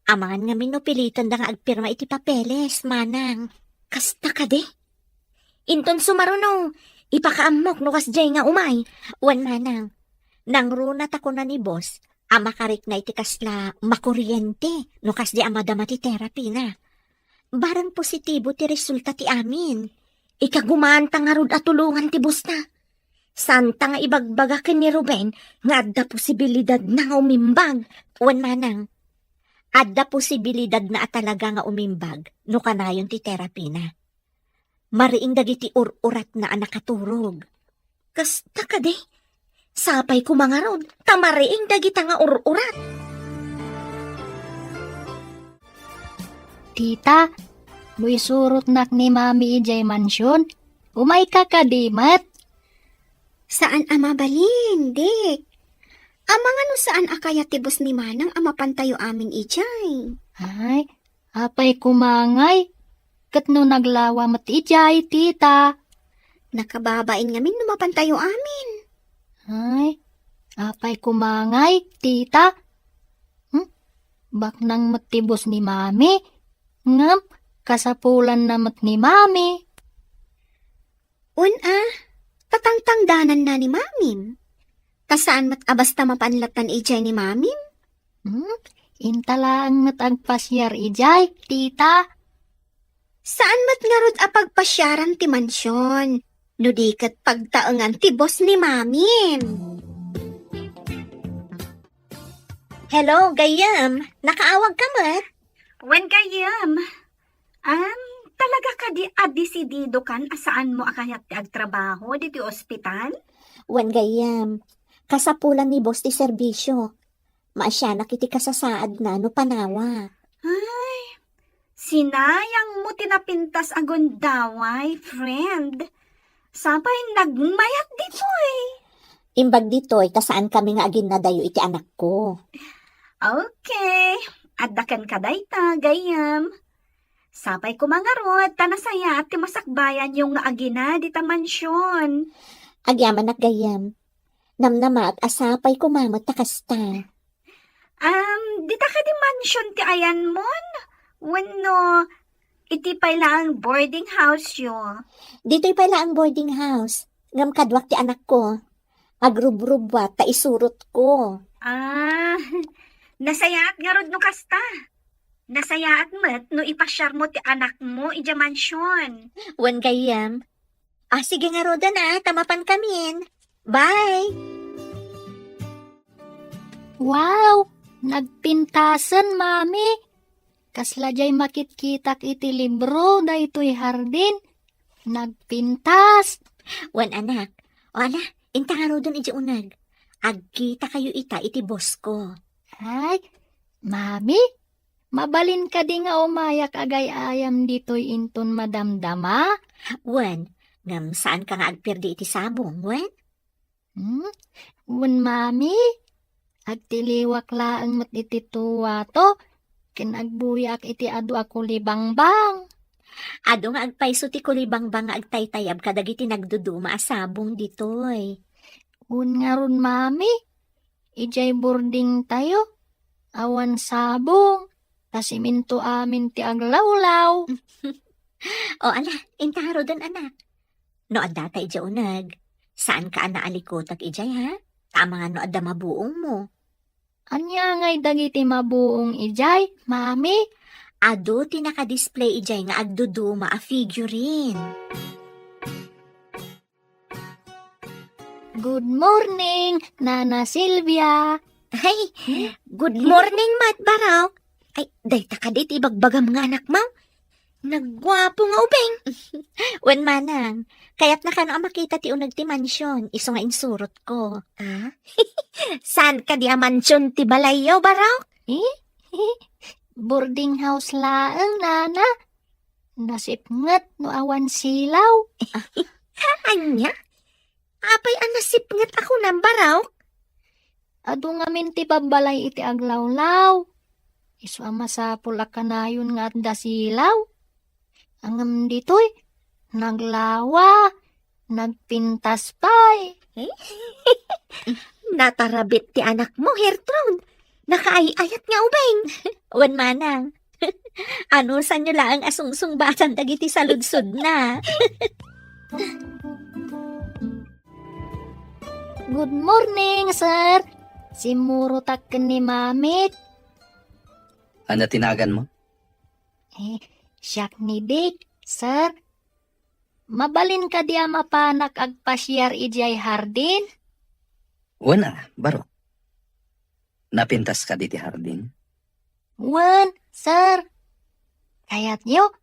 Amangan ngamin no pilitenda nga agpirma iti papeles, manang. Kasta kadi? Inton sumaruno, ipakaammok no kasdiay nga umay. Wen manang, nangruna ta kuna ni boss a makarikna iti kasla makuriente no kasdiay a madama ti therapy na. Barang positibo ti resulta ti amin. Ikagumaanta ngarud a tulongan ti boss na. Santa nga ibagbaga ken ni Ruben nga adda posibilidad na nga umimbag. Wen manang, adda posibilidad na a talaga nga umimbag no kanayon ti therapy na. Mariing dagiti ur-uratna a nakaturog. Kasta kadi? Sapay koma ngarud, ta mariing dagita nga ur-urat. Tita, no isurotnak ni Mami idiay mansion, umayka kadi met? Saan a mabalin, Dik. Amangan no saan a kayat ti boss ni Manang a mapantayo amin idiay. Ay, apay koma ngay, ket no naglawa met idiay, tita? Nakababain ngamin no mapantayo amin. Ay, apay koma ngay, tita? Hmm? Baknang met ti boss ni Mami, ngem kasapulanna met ni Mami. Wen a, tatangtangdananna ni Mamim. Ta saan met a basta mapan latan idiay ni Mamim? Hmm? Inta laeng met agpasiar idiay, tita. Saan met ngarud a pagpasiaran ti mansion, no di ket pagtaengan ti boss ni Mamim. Hello, gayyem. Nakaawagka met? Wen, gayyem. Am, talaga kadi a desididokan a saanmo a kayat ti agtrabaho ditoy ospital? Wen, gayyem. Kasapulan ni boss ti serbisio. Maasianak iti kasasaadna no panawa. Ay, sinayangmo ti napintas a gundaway, friend. Sapay nagmayat ditoy. Imbag ditoy, ta saankami nga aginnadayo iti anakko. Okay. Adda kenka dayta, gayyem. Sapay koma ngarud, ta nasayaat ti masakbayanyo nga agina dita mansion. Agyamanak, gayyem. Namnamaak a sapay koma met ta kasta. Am, dita kadi mansion ti ayanmon? Wenno iti pay laeng boarding house yo? Ditoy pay laeng boarding house. Ngem kaduak ti anakko. Agrubrubbuat ta isurotko. Ah, nasayaat ngarud no kasta. Nasayaat met no ipasiarmo ti anakmo idiay mansion. Wen, gayyem. Ah, sige ngaruden a, ta mapankamin. Bye! Wow! Nagpintasen, Mami. Kasla diay makitkitak iti libro daytoy hardin. Nagpintas. Wen, anak. O, ala, inta ngaruden idiay uneg. Agkitakayo ita iti boss ko. Ay, Mami, Mabalin kadi nga umayak agay-ayam ditoy inton madamdama? Wen, ngem saanka nga agperdi iti sabong, wen? Hmm? Wen, Mami, agtiliwak laeng met iti tuwato, ken agbuyaak iti adu a kulibangbang. Adu nga agpayso ti kulibangbang nga agtaytayab kadagiti nagduduma a sabong ditoy. Wen ngarud, Mami, idiay boarding tayo, awan sabong, ta siminto amin ti aglawlaw. O ala, inta ngaruden, anak. No adda ta idiay uneg, saanka a naalikutek idiay, ha? Ta amangan no adda mabuongmo. Ania ngay dagiti mabuong idiay, Mami? Adu ti nakadisplay idiay nga agduduma a figurine. Good morning, Nana Silvia. Ay, good morning met, Barok. Ay, dayta kadi ti ibagbagam nga anakmo? Nagguapo nga ubing. Wen, manang, kayatna kano a makita ti uneg ti mansion, isu nga insurotko. Ah? Saan kadi a mansion ti balayyo, Barok? Eh? Boarding house laeng, Nana. Nasipnget no awan silaw. Ania? Apay a nasipnget a kunam, Barok? Adu ngamin ti babbalay iti aglawlaw. Isu a masapul a kanayon nga adda silaw. Ngem ditoy, naglawa, nagpintas pay. Natarabit ti anakmo, Gertrude. Nakaay-ayat nga ubing. Wen, manang. Anusanyo laeng a sungsungbatan dagiti saludsodna. Good morning, sir. Simmurotak ken ni Mamit. Ania ti naganmo? Eh, siak ni Dick, sir. Mabalin kadi a mapanak agpasiar idiay hardin? Wen a, Barok. Napintas kadi ti hardin? Wen, sir. Kayatyo,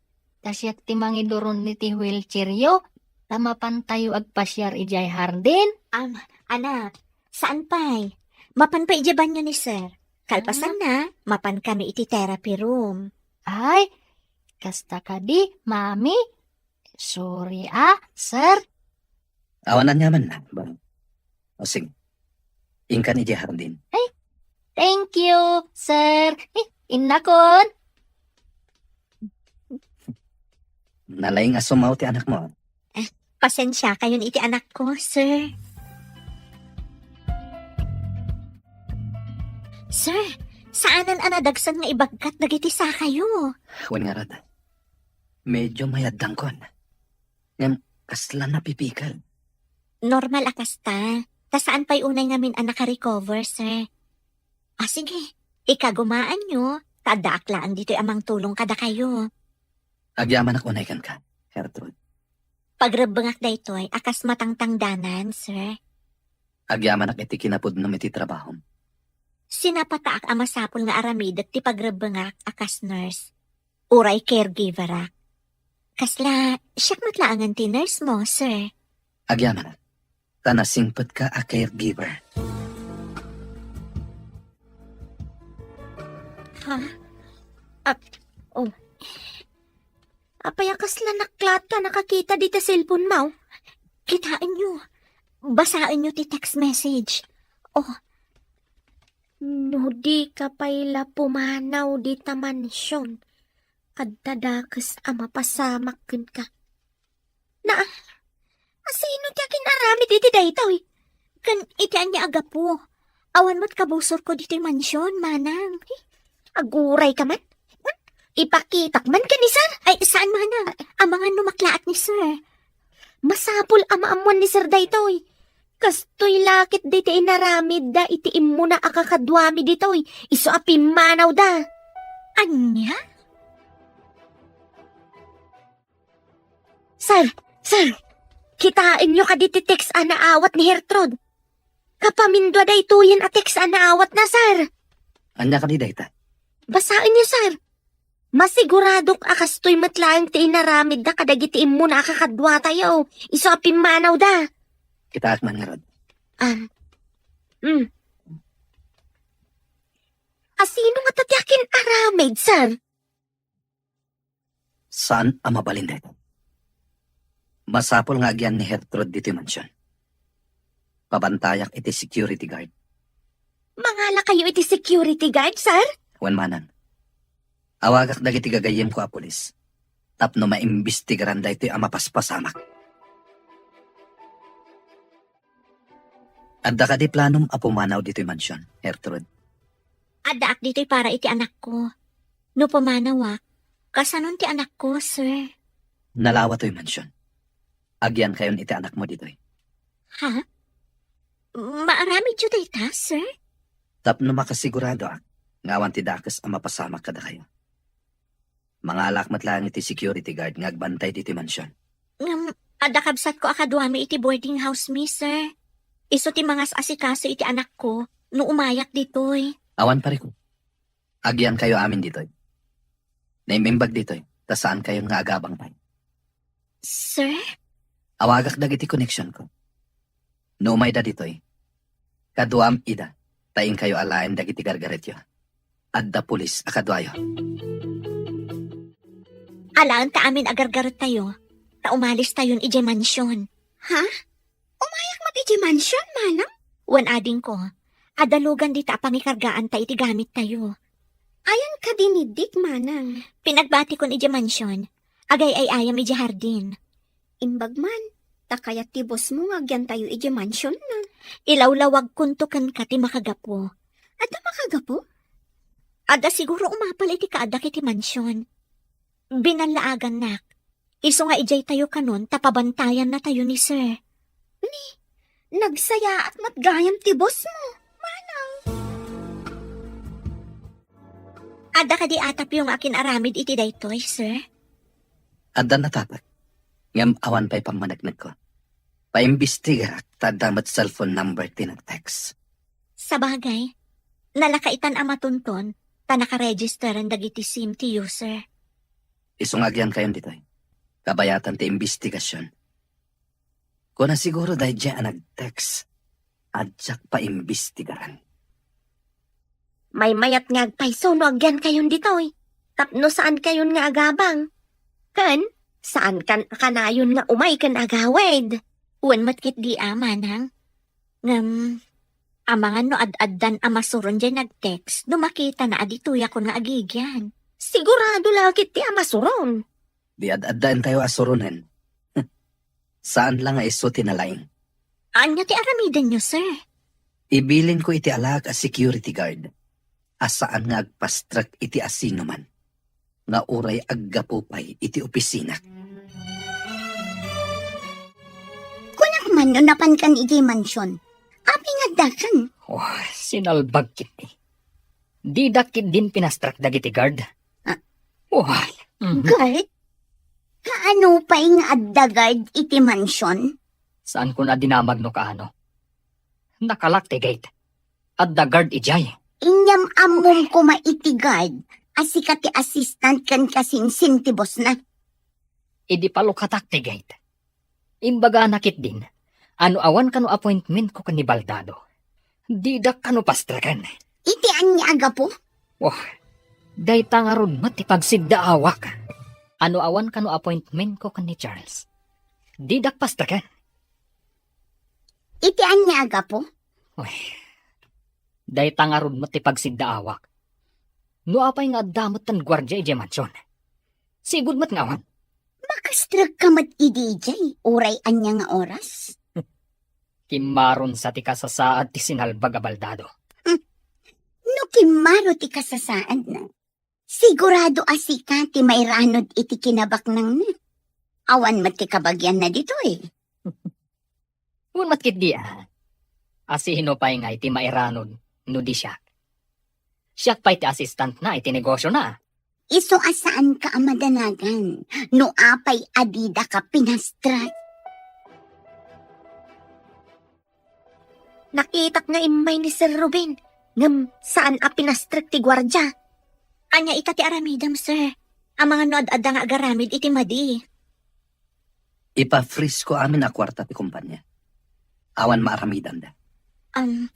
ta siak ti mangiduron iti wheelchairyo, ta mapantayo agpasiar idiay hardin? Am, anak, saan pay? Mapan pay idiay banyo ni sir. Kalpasanna, mapan kami iti therapy room. Ay, kasta kadi, Mami? Sorry, ah, sir. Awan aniamanna, Barok. O sige, inkan idiay hardin. Ay, thank you, sir. Eh, innakon. Nalaing a sumaw ti anakmo. Eh, pasensiakayon iti anakko, sir. Sir, saanen a nadagsen nga ibagkat dagiti sakayo. Wen ngarud, medyo mayaddangkon. Ngem kasla napipikel. Normal a kasta. Ta saan pay unay ngamin a nakarecover, sir. Ah, sige. Ikagumaanyo, ta addaak laeng ditoy a mangtulong kadakayo. Agyamanak unay kenka, Gertrude. Pagrebbengak daytoy a kas matangtangdanan, sir. Agyamanak iti kinapudnom iti trabahom. Sinapataak a masapul nga aramidek ti pagrebbengak a kas nurse. Uray caregiverak. Kasla, siak met laengen ti nurse mo, sir. Agyamanak, ta nasingpetka a caregiver. Ha? Ap-, oh. Apay a kasla naklaat ka nakakita dita cellphone mo? Kitaenyo. Basaenyo ti text message. Oh. No di ka pay la pumanaw dita mansion, adda dakes a mapasamak kenka. Na, asino ti akin-aramid iti daytoy? Ken iti ania a gapu? Awan met kabusorko ditoy mansion, manang. Aguray ka man. Ipakitak man ken ni sir. Ay, saan, manang? Amangan no maklaat ni sir. Masapul a maammuan ni sir daytoy. Kastoy la ket dayta inaramidda iti immuna a kakaduami ditoy, isu a pimmanawda. Ania? Sir, sir, kitaenyo kadi ti text a naawat ni Gertrude? Kapamindua daytoyen a text a naawatna, sir. Ania kadi dayta? Basaenyo, sir. Masiguradok a kastoy met laeng ti inaramidda kadagiti immuna a kakaduatayo, isu a pimmanawda. Kitaak man ngarud. Ah. Mm. Asino ngata ti akin-aramid, sir? Saan a mabalin daytoy. Masapul nga agyan ni Gertrude ditoy mansion. Pabantayak iti security guard. Mangalakayo iti security guard, sir? Wen manang. Awagak dagiti gagayyemko a pulis tapno maimbestigaran daytoy a mapaspasamak. Adda kadi planom a pumanaw ditoy mansion, Gertrude? Addaak ditoy para iti anakko. No pumanawak, kasanon ti anakko, sir? Nalawa toy mansion. Agyankayon iti anakmo ditoy. Ha? Maaramidyo dayta, sir? Tapno makasiguradoak nga awan ti dakes a mapasamak kadakayo. Mangalak met laeng iti security guard nga agbantay ditoy mansion. Ngem, adda kabsatko a kaduami iti boarding house mi, sir. Isu ti mangas-asikaso iti anakko no umayak ditoy. Awan parikut. Agyankayo amin ditoy. Naim-imbag ditoy, ta saankayon nga agabang pay. Sir? Awagak dagiti connection ko. No umayda ditoy, kaduam ida, ta inkayo alaen dagiti gargaretyo. Adda pulis a kaduayo. Alaenta amin a gargarettayo, ta umalistayon idiay mansion. Ha? Umayak met idiay mansion, manang? Wen adingko, adda lugan dita a pangikargaanta iti gamittayo. Ayan kadi ni Dick, manang? Pinagbatikon idiay mansion. Agay-ay-ayam idiay hardin. Imbag man, ta kayat ti bossmo nga agyantayo idiay mansion na. Ilawlawagkonto kenka ti makagapu. Adda makagapu? Adda siguro umapal iti kaaddak iti mansion. Binallaagannak. Isu nga idiay tayo kanon ta pabantayannatayo ni sir. Ni, nagsayaat met gayam ti bossmo, manang. Adda kadi atapyo nga akin-aramid iti daytoy, sir? Adda natapek, ngem awan pay pammaneknekko. Paimbestigarak ta adda met cellphone number ti nag-text. Sabagay, nalakaitan a matunton ta nakaregisteren dagiti sim ti user. Isu nga agyankayon ditoy. Kabayatan ti imbestigasion. Kuna siguro daydiay a nag-text, a diak paimbestigaren. Maymayat nga agpayso no agyankayon ditoy, tapno saankayon nga agabang. Ken, saankan a kanayon nga umay ken agawid. Wen met ketdi a, manang. Ngem, amangan no ad-addan a masuron diay nag-text no makitana a ditoyakon nga agigyan. Sigurado la ketdi a masuron. Di ad-addaentayo a suronen. Saan la nga isu ti nalaing. Ania ti aramidenyo, sir? Ibilinko iti alaak a security guard a saan nga agpastrek iti asinoman nga uray aggapu pay iti opisinak. Kunak man no napankan idiay mansion, apay nga addakan? Oh, sinalbag ketdi. Didak ketdin pinastrek dagiti guard. Ah. Oh, mhm. Guard? Kaano pay nga adda guard iti mansion? Saankon a dinamag no kaano. Nakalak ti gate. Adda guard idiay. Inyam ammom koma iti guard a sika ti assistant ken kasinsin ti bossna. Idi palukatak ti gate, imbagana ketdin a no awan kano appointmentko ken ni Baldado, didak kano pastreken. Iti ania a gapu? Oh, dayta ngarud met ti pagsiddaawak. A no awan kano appointmentko ken ni Charles, didak pastreken. Iti ania a gapu? Uy, dayta ngarud met ti pagsiddaawak. No apay nga adda met ti guardia idiay mansion, sigud met nga awan. Makastrekka met idi idiay, uray ania nga oras? Kimmaron sa ti kasasaad ti sinalbag a Baldado. Hmm. No kimmaro ti kasasaadna, sigurado a sika ti mairanod iti kinabaknangna. Awan met ti kabagianna ditoy. Wen met ketdi a, a sino pay ngay ti mairanod no di siak? Siak pay ti assistantna iti negosiona. Isu a saanka a madanagan no apay a didaka pinastrek. Nakitak nga immay ni Sir Ruben, ngem saan a pinastrek ti guardia. Ania ita ti aramidem, sir? Amangan no ad-adda nga agaramid iti madi. Ipa-freeze ko amin a kuarta ti kumpania. Awan maaramidanda. Um,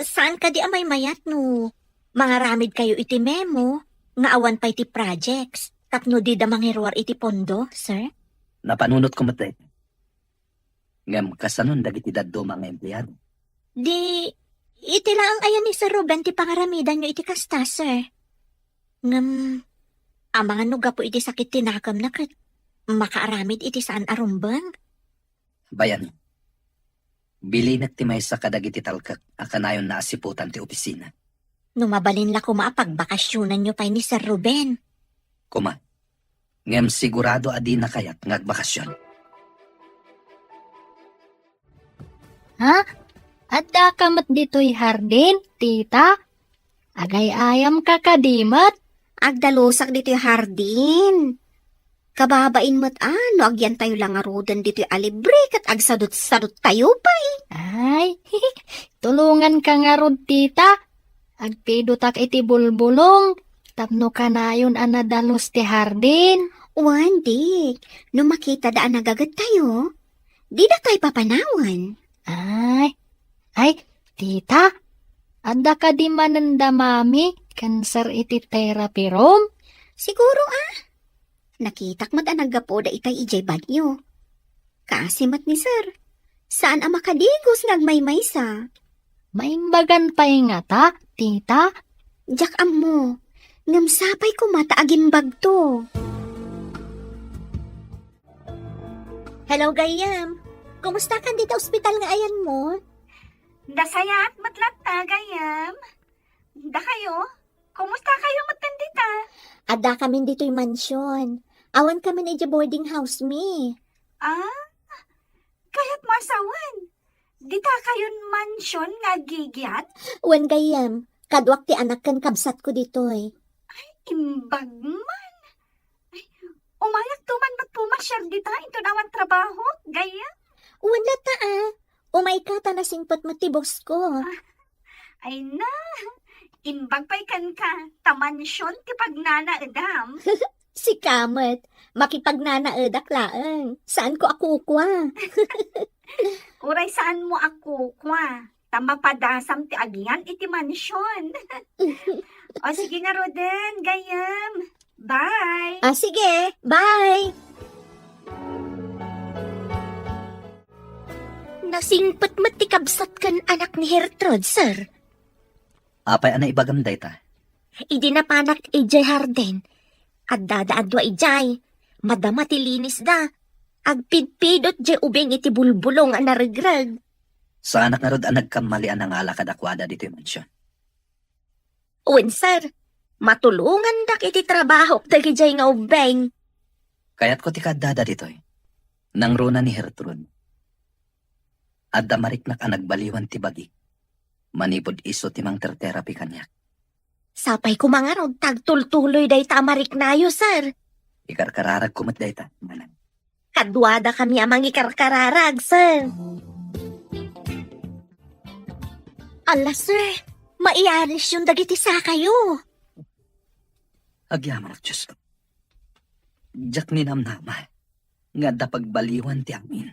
saan kadi a maymayat no Mangaramidkayo iti memo nga awan pay ti projects tapno dida mangiruar iti pondo, sir? Napanunotko met dayta. Ngem kasanon dagiti dadduma nga empleado? Di, iti laeng aya ni Sir Ruben ti pangaramidanyo iti kasta, sir. Ngem, amangan no gapu iti sakit ti nakemna ket makaaramid iti saan a rumbeng? Bayan, bilinek ti maysa kadagiti talkek a kanayon naasiputan ti opisina. No mabalin la koma a pagbakasionanyo pay ni Sir Ruben. Koma, ngem sigurado a dina kayat nga agbakasion. Ha? Addaka met ditoy hardin, tita? Agay-ayamka kadi met? Agdalusak ditoy hardin. Kababain met a no agyantayo la ngaruden ditoy a libre ket agsadut-saduttayo pay. Ay, tulonganka ngarud, tita. Agpidotak iti bulbulong tapno kanayon a nadalus ti hardin. Wen, Dik, no makitada a nagagettayo, didatayo papanawen. Ay, ay, tita, adda kadi manen da mami ken sir iti therapy room? Siguro, ah. Nakitak met a naggapuda itay idiay banyo. Kaasi met ni sir. Saan a makadigos nga agmaymaysa. Maimbagan pay ngata, tita? Diak ammo. Ngem sapay koma ta agimbagto. Hello, gayyem. Kumusta kan dita ospital nga ayanmo? Nasayaat met latta, gayyem. Dakayo? Kumusta kayo met dita? Adda kamin ditoy mansion. Awan kamin idiay boarding house mi. Ah? Kayat mo a sawen? Dita kayon mansion nga agigiat? Wen gayyem, kaduak ti anak ken kabsatko ditoy. Ay, imbag man. Ay, umayakto man met pumasiar dita inton awan trabaho, gayyem? Wen latta a. Umayka ta nasingpet met ti bossko. Ah, ay na, imbag pay kenka, ta mansion ti pagnanaedam. Sika met, makipagnanaedak laeng. Saanko a kukua. Uray saanmo a kukua, ta mapadasam ti agyan iti mansion. O sige ngaruden, gayyem. Bye! Ah, sige. Bye! Nasingpet met ti kabsat ken anak ni Gertrude, sir. Apay a naibagam dayta? Idi napanak idiay hardin, addada a dua idiay. Madama ti linisda. Agpidpidot diay ubing iti bulbulong a naregreg. Saanak ngarud a nagkammali a nangala kadakuada ditoy mansion. Wen, sir. Matulongandak iti trabahok dagidiay nga ubbing. Kayatko ti kaaddada ditoy. Nangruna ni Gertrude. Adda mariknak a nagbaliwan ti bagik. Manipud isu ti mangter-therapy kaniak. Sapay koma ngarud ta agtultuloy dayta a mariknayo, sir. Ikarkararagko met dayta, manang. Kaduadakami a mangikarkararag, sir. Ala, sir, maiarisyon dagiti sakayo. Agyamanak, Diosko. Diak ninamnama nga adda pagbaliwan ti amin.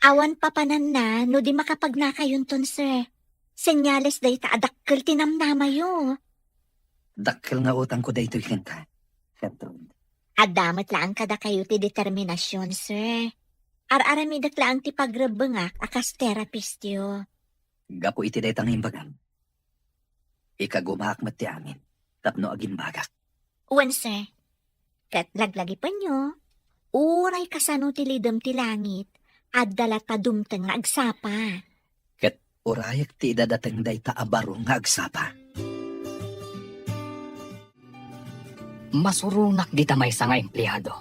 Awan papananna no di makapagnakayonton, sir. Senyales dayta a dakkel ti namnamayo. Dakkel nga utangko daytoy kenka, Gertrude. Adda met laeng kadakayo ti determinasion, sir. Ar-aramidek laeng ti pagrebbengak a kas terapistyo. Gapu iti dayta nga imbagam, ikagumaak met ti amin tapno agimbagak. Wen, sir. Ket laglagipenyo, uray kasano ti lidem ti langit, adda latta dumteng nga agsapa. Ket urayek ti idadateng dayta a baro nga agsapa. Masuronak dita maysa nga empleado.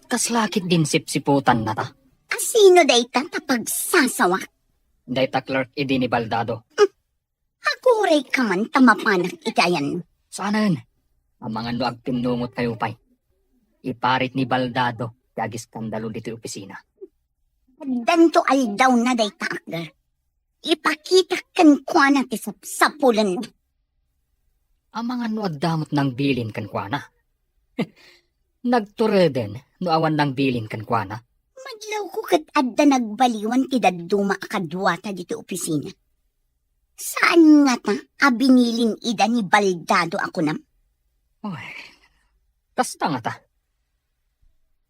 Kasla ketdin sipsiputannata? A sino dayta ta pagsasawak? Dayta clerk idi ni Baldado. Agurayka man ta mapanak iti ayanmo. Saanen. Amangan no agtinnungotkayo pay. Iparit ni Baldado ti agiskandalo ditoy opisina. Addanto aldawna dayta, Akder. Ipakitak kenkuana ti sapsapulenna. Amangan no adda met nangbilin kenkuana. Nagtureden no awan nangbilin kenkuana. Madlawko ket adda nagbaliwan ti dadduma a kaduata ditoy opisina. Saan ngata a binilin ida ni Baldado a kunam? Uy, kasta ngata.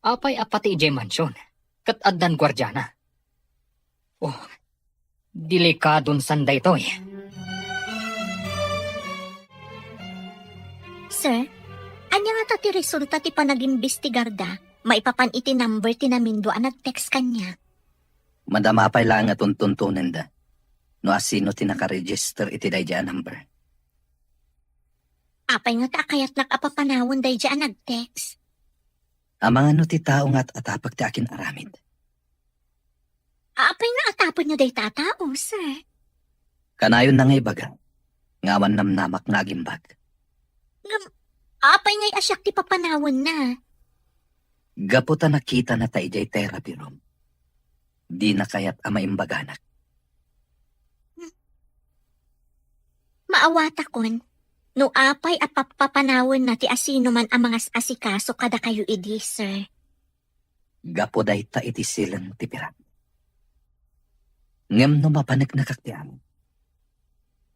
Apay a pati idiay mansion, ket addan guardiana? Oh, delikadon san daytoy. Sir, ania ngata ti resulta ti panagimbestigarda maipapan iti number ti namindua a nag-text kaniak? Madama pay laeng a tuntuntonenda no asino ti nakaregister iti daydiay a number. Apay ngata a kayatnak a papanawen daydiay a nag-text? Amangan no ti tao nga at-atapek ti akin-aramid. Apay nga atapenyo dayta a tao, sir? Kanayonna nga ibaga nga awan namnamak nga agimbag. Ngem, apay ngay a siak ti papanawenna? Gapu ta nakitana ta idiay therapy room, dina kayat a maimbaganak. Maawatakon no apay a pappapanawenna ti asinoman a mangas-asikaso kadakayo idi, sir. Gapu dayta iti silen ti pirak. Ngem no mapaneknekak ti amin,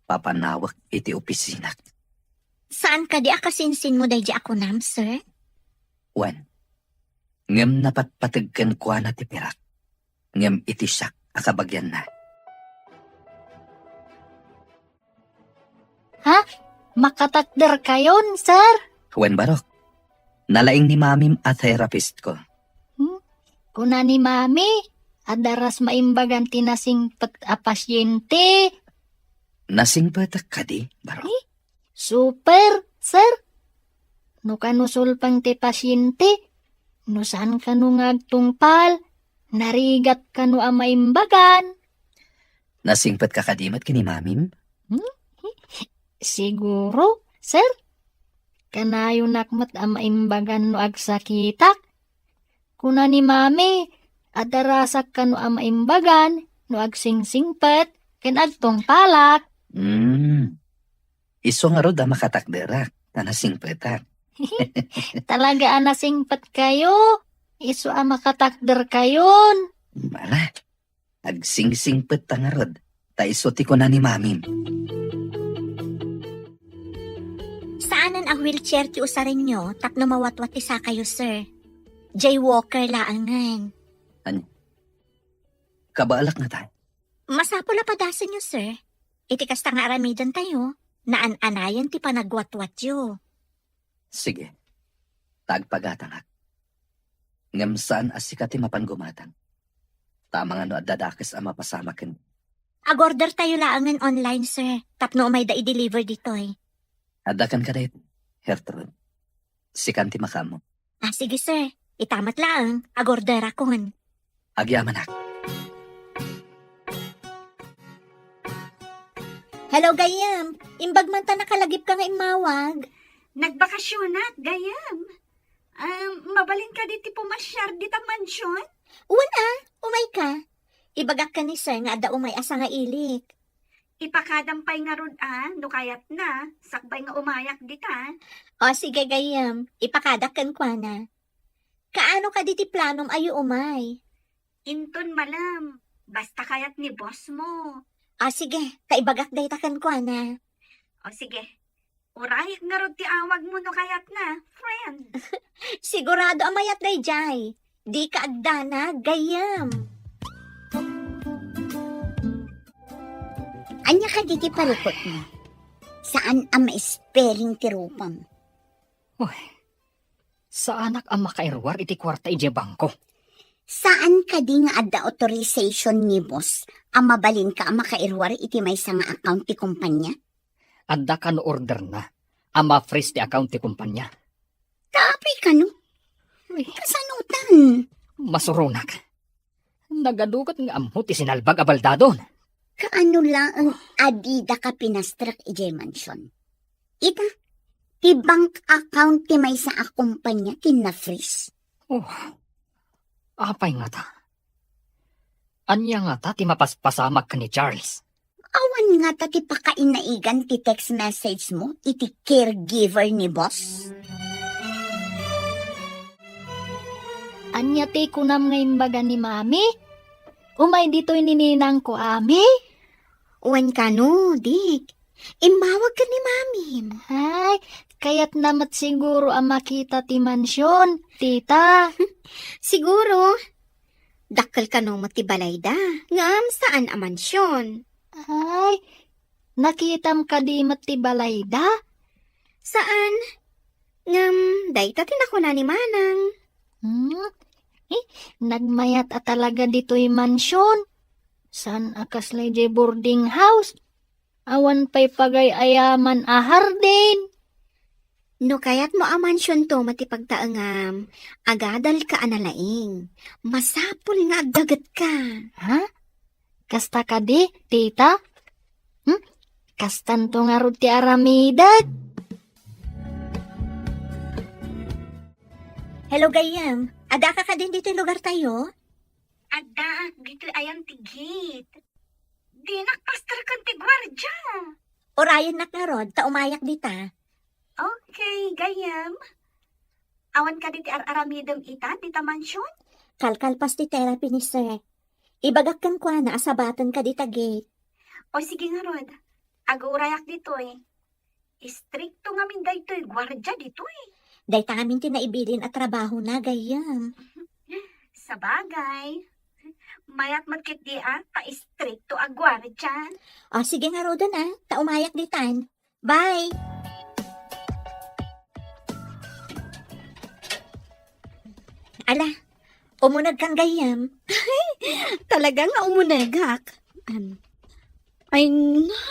papanawek iti opisinak. Saan kadi a kasinsinmo daydiay a kunam, sir? Wen, ngem napatpateg kenkuana ti pirak, ngem iti siak a kabagianna. Ha? Makatakderkayon, sir? Wen, barok. Nalaing ni mamim a therapist ko. Hmm? Kuna ni mami, adda ras maimbagan ti nasingpet a pasyente. Nasingpetak kadi, barok? Eh? Super, sir. No kano sulpeng ti pasyente, no saan kano nga agtungpal, narigat kano a maimbagan. Nasingpetka kadi met ken ni mamim? Hmm? Siguro, sir. Kanayonak met a maimbagan no agsakitak. Kuna ni mami, adda rasak kano a maimbagan no agsingsingpet ken agtungpalak. Hmm. Isu ngarud a makatakderak, ta nasingpetak. Talaga a nasingpetkayo, isu a makatakderkayon. Ala, agsingsingpet ta ngarud, ta isu ti kuna ni mamim. Saanen a wheelchair ti usarenyo tapno mawatwat ti sakayo, sir. Jaywalker laengen. Ania? Kabaelak ngata. Masapul a padasenyo, sir. Iti kasta nga aramidentayo, naan-anayen ti panagwatwatyo. Sige. Ta agpagatangak. Ngem saan a sika ti mapan gumatang. Ta amangan no adda dakes a mapasamak ken. Agordertayo laengen online, sir, tapno umayda i-deliver ditoy. Adda kenka daytoy, Gertrude. Sikan ti makaammo. Ah, sige, sir. Ita met laeng, agorderakon. Agyamanak. Hello, gayyem. Imbag man ta nakalagipka nga immawag. Nagbakasionak, gayyem. Um, mabalin kadi ti pumasiar dita mansion? Wen a, umayka. Ibagak ken ni sir nga adda umay a sangailik. Ipakadam pay ngarud a, no kayatna, sakbay nga umayak dita. O, sige, gayyem. Ipakadak kenkuana. Kaano kadi ti planom a iumay? Inton malem, basta kayat ni boss mo. Ah, sige, ta ibagak dayta kenkuana. O sige, urayek ngarud ti awagmo no kayatna, friend. Sigurado a mayat daydiay. Dika agdanag, gayyem. Ania kadi ti parikutmo? Saan a ma-spelling ti rupam? Uy, saanak a makairuar iti kuarta idiay bangko. Saan kadi nga adda authorization ni boss a mabalinka a makairuar iti maysa nga account ti kumpanya? Adda kano orderna a ma-freeze ti account ti kumpanya. Ta apay kano? Uy. Kasanotan? Masuronak. Nagadugat nga ammo ti sinalbag a baldadon. Kaano laeng a didaka pinastrek idiay mansion? Ita, ti bank account ti maysa a kumpanya ti na-freeze. Oh, apay ngata? Ania ngata ti mapaspasamak ken ni Charles? Awan ngata ti pakainaigan ti text message mo iti caregiver ni boss? Ania ti kunam nga imbaga ni mami? Umay ditoy ni ninangko, ami? Wen kano, Dick? Immawag ken ni Mamim. Ay, kayatna met siguro a makita ti mansion, tita. Siguro. Dakkel kano met ti balayda, ngem saan a mansion. Ay, nakitam kadi met ti balayda? Saan. Ngem, dayta ti nakuna ni Manang. Hmm? Eh, nagmayat a talaga ditoy mansion. Saan a kasla idiay boarding house? Awan pay pagay-ayaman a hardin. No kayatmo a mansionto met ti pagtaengam, agadalka a nalaing. Masapul nga agdagetka. Ha? Kasta kadi, tita? Hmm? Kastanto ngarud ti aramidek? Hello, gayyem. Adda ka kadin ditoy lugartayo? Adda, ditoy ayan ti gate. Dinak pasterken ti guardia. Urayennak ngarud, ta umayak dita. Okay, gayyem. Awan kadi ti ar-aramidem ita, dita mansion? Kalkalpas ti therapy ni sir. Ibagak kenkuana a sabaten kadi ta gate. O sige ngarud, aguurayak ditoy. Istrikto ngamin daytoy guardia ditoy. Dayta ngamin ti naibilin a trabahona, gayyem. Sabagay. Mayat met ketdi a ta istrikto a guardia. O, sige ngaruden a, ta umayak ditan. Bye! Ala, umunegkan gayyem. Talaga nga umunegak. An-, ay na,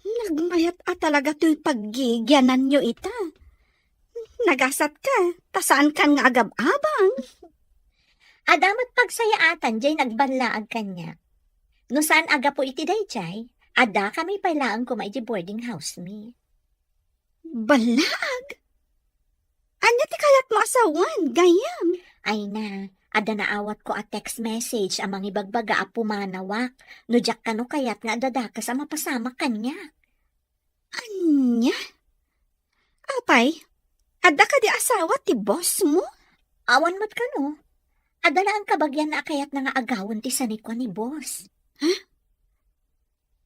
nagmayat a talaga toy paggigiananyo ita. Nagasat ka, ta saan kan nga agab-abang. Adda met pagsayaatan jay nagballaag kaniak. No saan a gapu iti dayjay, adda kami pay laeng koma iti boarding house mi. Ballaag? Ania ti kayatmo a sawen, gayyem? Ay na, adda naawatko a text message a mangibagbaga a pumanawak no diak kano kayat nga adda dakes a mapasamak kaniak. Ania? Apay, adda kadi asawa ti boss mo? Awan met kano. Adda laeng kabagianna a kayatna nga agawen ti sanikua ni boss. Ha?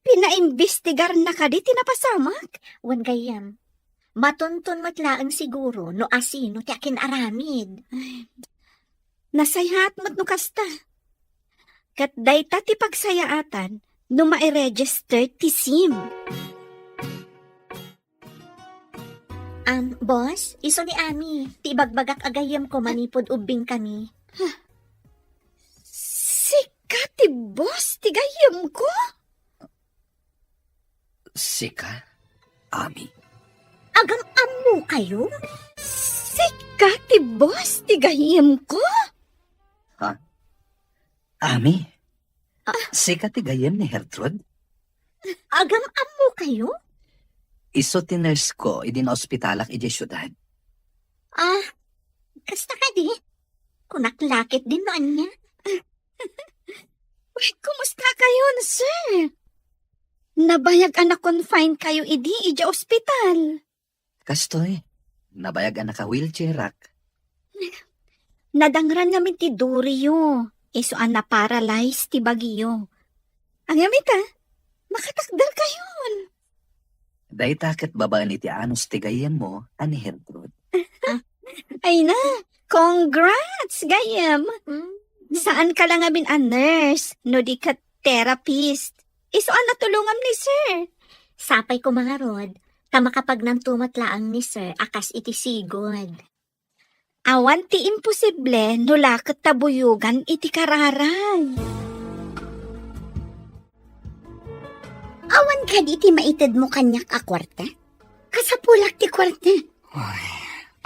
Pinaimbestigarna kadi ti napasamak? Wen gayyem. Matunton met laeng siguro no asino ti akin-aramid. Ay, nasayaat met no kasta. Ket dayta ti pagsayaatan no mairegister ti sim. Am, boss, isu ni Ami, ti ibagbagak a gayyemko manipud ubbing kami. Sika ti boss ti gayyemko? Sika, Ami? Agam-ammo kayo? Sika ti boss ti gayyemko? Ha? Ami? Ah. Sika ti gayyem ni Gertrude? Agam-ammo kayo? Isu ti nurse ko idi naospitalak idiay siudad. Ah, kasta kadi? Kunak la ketdin no ania. Uy, kumusta kayon, sir? Nabayag a na-confine kayo idi idiay ospital. Kastoy, nabayag a naka-wheelchairak. Nadangran ngamin ti duriyo, isu a na-paralyze ti bagiyo. Ngem ita, makatakder kayon. Dayta ket babaen iti anus ti gayyemmo a ni Gertrude. Ay na, congrats, gayyem. Mm. Saan ka la ngamin a nurse, no di ket therapist. Isu a natulongam ni sir. Sapay koma ngarud, ta makapagnanto met laeng ni sir a kas iti sigud. Awan ti imposible no la ket ta buyogan iti kararay. Awan kadi ti maitedmo kaniak a kuarta? Kasapulak ti kuarta. Ay,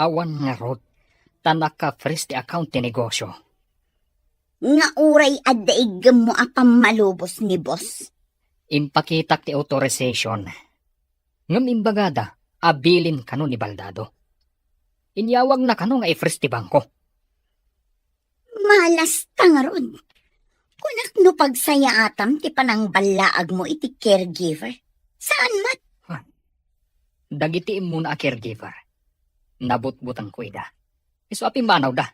awan ngarud, ta naka-freeze ti account ti negosyo. Nga uray adda iggemmo a pammalubos ni boss. Impakitak ti authorization. Ngem imbagada a bilin kano ni Baldado. Inyawagna kano nga i-freeze ti bangko. Malasta ngarud. Kunak no pagsayaatam ti panangballaagmo iti caregiver. Saan met? Ha? Dagiti immuna a caregiver, nabutbutengko ida. Isu a pimmanawda.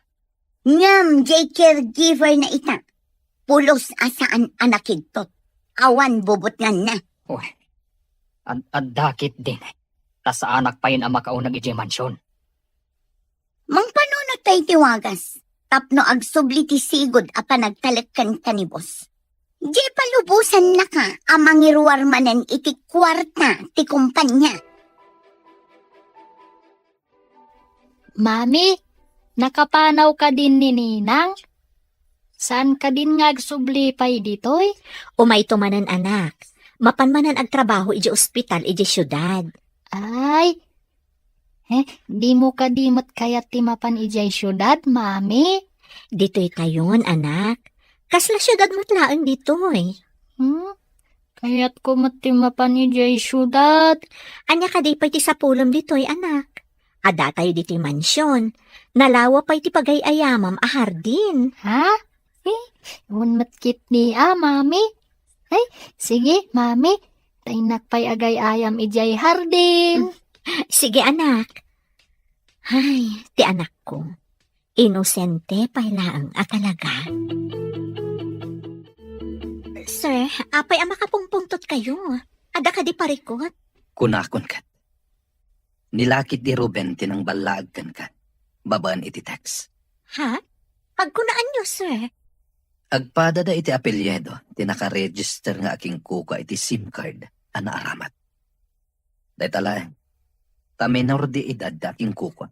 Ngem jay caregiver na ita, pulos a saan a nakigtot. awan bubutnganna. Uy, ad-, adda ketdin. Ta saanak payen a makauneg idiay mansion. Mangpanunot pay ti wagas, tapno agsubli ti sigud a panagtalek kenka ni boss. Di palubosannaka a mangiruar manen iti kuarta ti kumpanya. Mami, nakapanaw kadin ni Ninang? Saan kadin nga agsubli pay ditoy? Umayto manen, anak. Mapan manen agtrabaho idiay ospital idiay siudad. Ay, eh, dimo kadi met kayat ti mapan idiay siudad, Mami? Ditoytayon, anak. Kasla siudad met laeng ditoy. Hmm? Kayatko met ti mapan idiay siudad. Ania kadi pay ti sapulem ditoy, anak? Addatayo ditoy mansion. Nalawa pay ti pagay-ayamam a hardin. Ha? Eh, awan met ketdi a, Mami. Ay, sige, Mami. Ta innak pay agay-ayam idiay hardin. Sige, anak. Ay, ti anakko. Inosente pay laeng a talaga. Sir, apay a makapungpungtotkayo? Adda kadi parikut? Kunakon ket, nilakit ni Ruben ti nangballaag kenka babaen iti text. Ha? Pagkunaanyo, sir? Agpadada iti apelyido ti nakaregister nga akinkukua iti SIM card a naaramat. Dayta laeng, ta menor de edad ti akinkukua.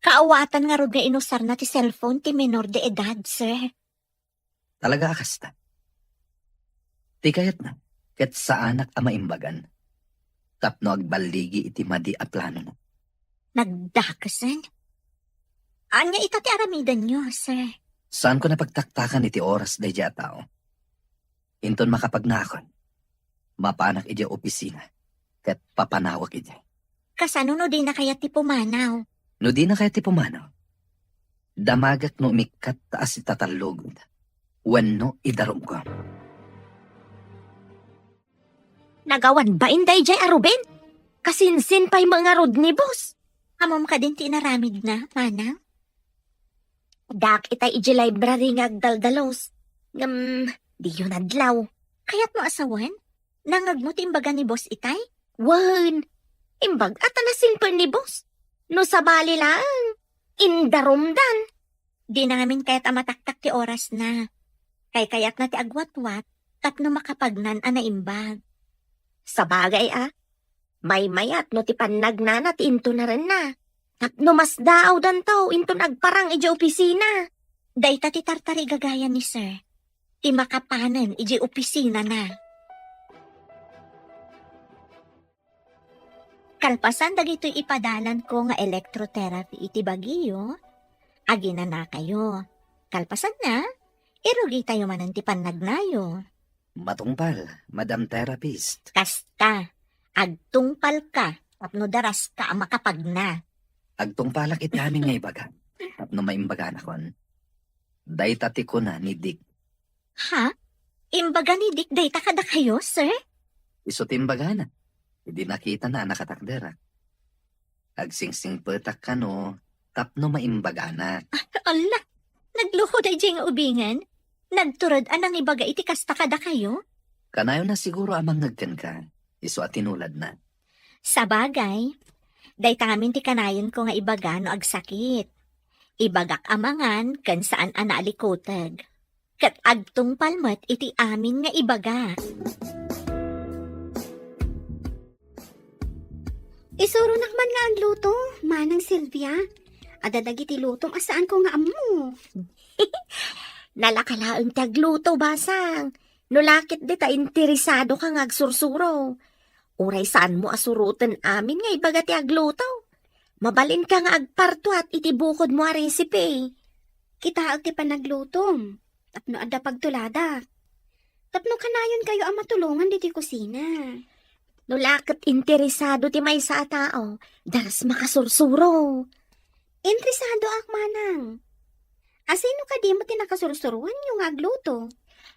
Kaawatan ngarud nga inusarna ti cellphone ti menor de edad, sir. Talaga a kasta. Ti kayatna, ket saanak a maimbagan tapno agballigi iti madi a planona. Nagdakesen? Ania ita ti aramidenyo, sir? Saanko napagtaktakan iti oras daydiay a tao. Inton makapagnaakon, mapanak idiay opisina ket papanawek idiay. Kasano no dina kayat ti pumanaw? No dina kayat ti pumanaw, damagek no umikkat ta asitatallogen wenno idarumko. Nagawan bain daydiay a Ruben? Kasinsin pay ngarud ni boss. Ammom kadin ti inaramidna, manang? Addaak itay idiay library nga agdaldalos. Ngem, diyo nadlaw. Kayatmo a sawen? Nangngegmo ti imbaga ni boss itay? Wen, imbag-a ta nasingpet ni boss. No sabali laeng, indarumdan. Dina ngamin kayat a mataktak ti orasna. Kaykayatna ti agwatwat tapno makapagnan a naimbag. Sabagay a, maymayat no ti pannagnana ti intunarenna. Tapno masdaawdanto inton agparang idiay opisina. Dayta ti tartarigagayan ni Sir, ti makapanen idiay opisinana. Kalpasan dagitoy ipadalanko nga electrotherapy iti bagiyo, aginanakayo. Kalpasanna, irugitayo manen ti pannagnayo. Matungpal, Madam Therapist. Kasta, agtungpalka tapno daraska a makapagna. Agtungpalak iti amin nga ibaga tapno maimbaganakon. Dayta ti kuna ni Dick. Ha? Imbaga ni Dick dayta kadakayo, sir? Isu ti imbagana idi nakitana a nakatakderak. Agsingsingpetak kano tapno maimbaganak. Alla, nagluko daydiay nga ubingen? Nagtured a nangibaga iti kasta kadakayo? Kanayon a siguro a mangngeg kenka, isu a tinuladna. Sabagay, dayta ngamin ti kanayonko nga ibaga no agsakit. Ibagak a mangan ken saan a naalikuteg. Ket agtungpal met iti amin nga ibaga. Isuronak man nga agluto, Manang Silvia. Adda dagiti lutom a saanko nga ammo. Nalaka laeng ti agluto, Basang. No lakit dita interesado ka nga agsursuro. Uray saanmo a suroten amin nga ibaga ti agluto. Mabalinka nga agpartuat iti bukodmo a recipe. Kitaek ti panaglutom, tapno adda pagtuladak. Tapno kanayonkayo a matulongan ditoy kusina. No la ket interesado ti maysa a tao, daras makasursuro. Interesadoak, Manang. Asino kadi met ti nakasursuroanyo nga agluto?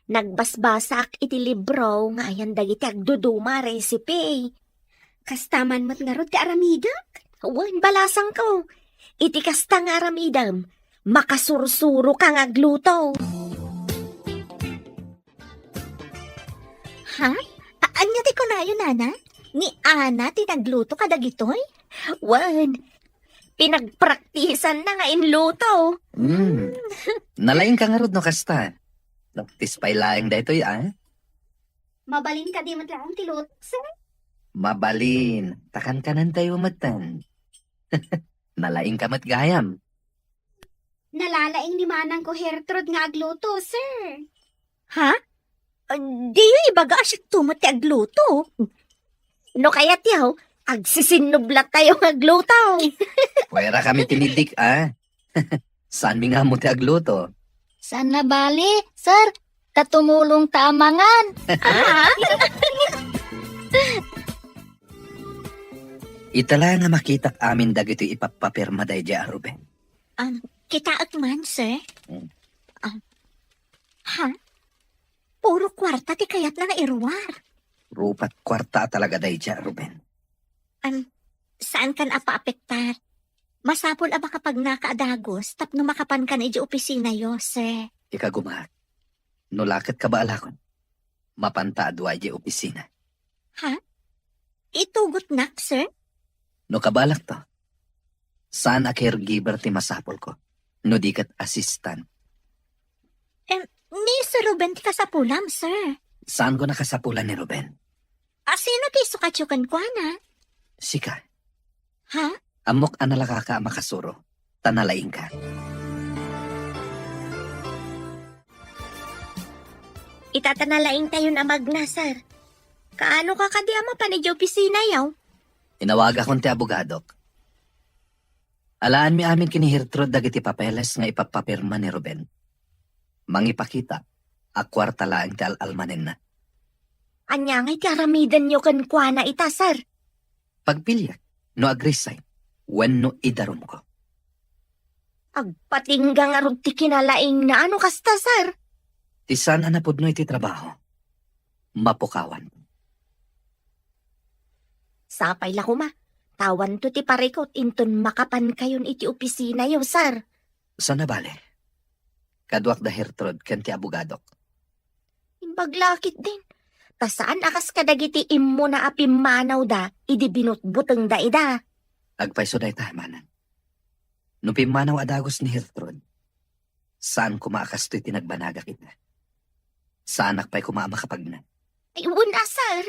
Nagbasbasaak iti libro nga ayan dagiti agduduma a recipe. Kasta man met ngarud ti aramidek? Wen, balasangko. Iti kasta nga aramidem, makasursuroka nga agluto. Ha? A-, ania ti kunayo, Nana? Ni Ana ti nagluto kadagitoy? Wen, pinagpraktisanna nga inluto. Hmm. Nalaingka ngarud no kasta. Practice pay laeng daytoy, a? Mabalin kadi met laeng ti luto, sir? Mabalin. Ta kankanentayo metten. Nalaingka met gayam. Nalalaing ni manangko Gertrude nga agluto, sir. Ha? Ah, diyo ibaga a siakto met ti agluto? No kayatyo, agsisinnublattayo nga agluto. Puwera kami ti ni Dick, a? Saanmi nga ammo ti agluto. Saan a bale, sir. Ta tumulongta a mangan. Ah? Ita la nga makitak amin dagitoy ipappapirma daydiay a Ruben. Um, kitaek man, sir. Hmm. Um, ha? Puro kuarta ti kayatna nga iruar. Rupat kuarta a talaga daydiay a Ruben. Um, saankan a paapektar. Masapul a makapagnaka a dagus tapno makapankan idiay opisinayo, sir. Ikagumaak. No la ket kabaalakon, mapanta a dua idiay opisina. Ha? Itugotnak, sir? No kabaalakto, saan a caregiver ti masapulko, no di ket assistant. Em, ni Sir Ruben ti kasapulam, sir. Saanko nakasapulan ni Ruben. A, sino ti isukatyo kenkuana? Sika. Ha? Ammok a nalakaka a makasuro, ta nalaingka. Ita ta nalaingtayon a magna, sir. Kaano ka kadi a mapan idiay opisinayo? Inawagakon ti abogadok. Alaanmi amin ken ni Gertrude dagiti papeles nga ipappapirma ni Ruben. Mangipakita a kuarta laeng ti al-almanenna. Ania ngay ti aramidenyo kenkuana ita, sir? Pagpiliak no ag-resign wenno idarumko. Agpatingga ngarud ti kinalaingna no kasta, sir. Ti saan a napudno iti trabaho, mapukawan. Sapay la koma, ta awanto ti parikut inton makapankayon iti opisinayo, sir. Saan a bale. Kaduak da Gertrude ken ti abogadok. Imbag la ketdin. Ta saan a kas kadagiti immuna a pimmanawda idi binutbutengda ida. Agpayso dayta, manang. No pimmanaw a dagus ni Gertrude, saan koma a kastoy ti nagbanagak ita. Saanak pay koma a makapagna. Ay, wen a, sir.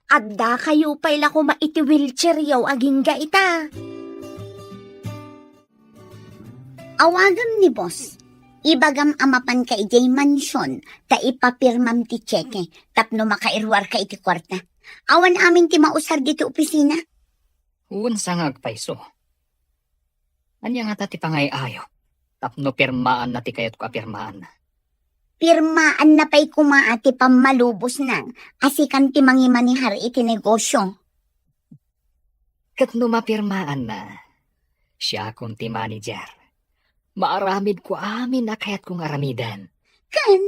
Addakayo pay la koma iti wheelchairyo agingga ita. Awagem ni boss. Ibagam a mapanka idiay mansion ta ipapirmam ti tseke tapno makairuarka iti kuarta. Awan amin ti mausar ditoy opisina. Wen sa nga agpayso. Ania ngata ti pangay-ayo tapno pirmaanna ti kayatko a pirmaanna? Pirmaanna pay koma a ti pammalubosna a sikan ti mangimanehar iti negosio. Ket no mapirmaanna, siakon ti manager. Maaramidko amin a kayatko nga aramiden. Ken,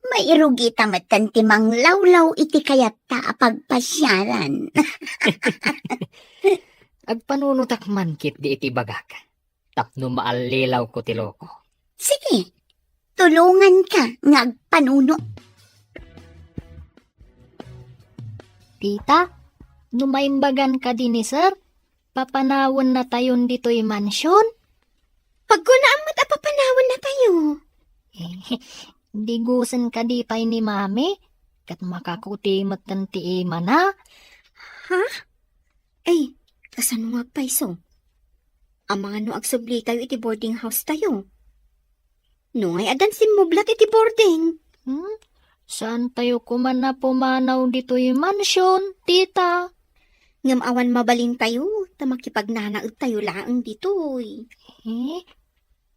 mairugita metten ti manglawlaw iti kayatta a pagpasiaran. Agpanunotak man ketdi iti bagak, tapno maallilawko ti loko. Sige, tulonganka nga agpanuno. Tita, no maimbagan kadi ni sir, papanawennatayon ditoy mansion? Pagkunaan met a papanawennatayo. Eh, digusen kadi pay ni Mami, ket makakuti metten ti imana. Ha? Ay, kasano nga agpayso? Amangan no agsublitayo iti boarding house tayo. No ngay addan simmublat iti boarding. Hmm? Saantayo koma a pumanaw ditoy mansion, tita? Ngem awan mabalintayo, ta makipagnanaedtayo laeng ditoy. Eh?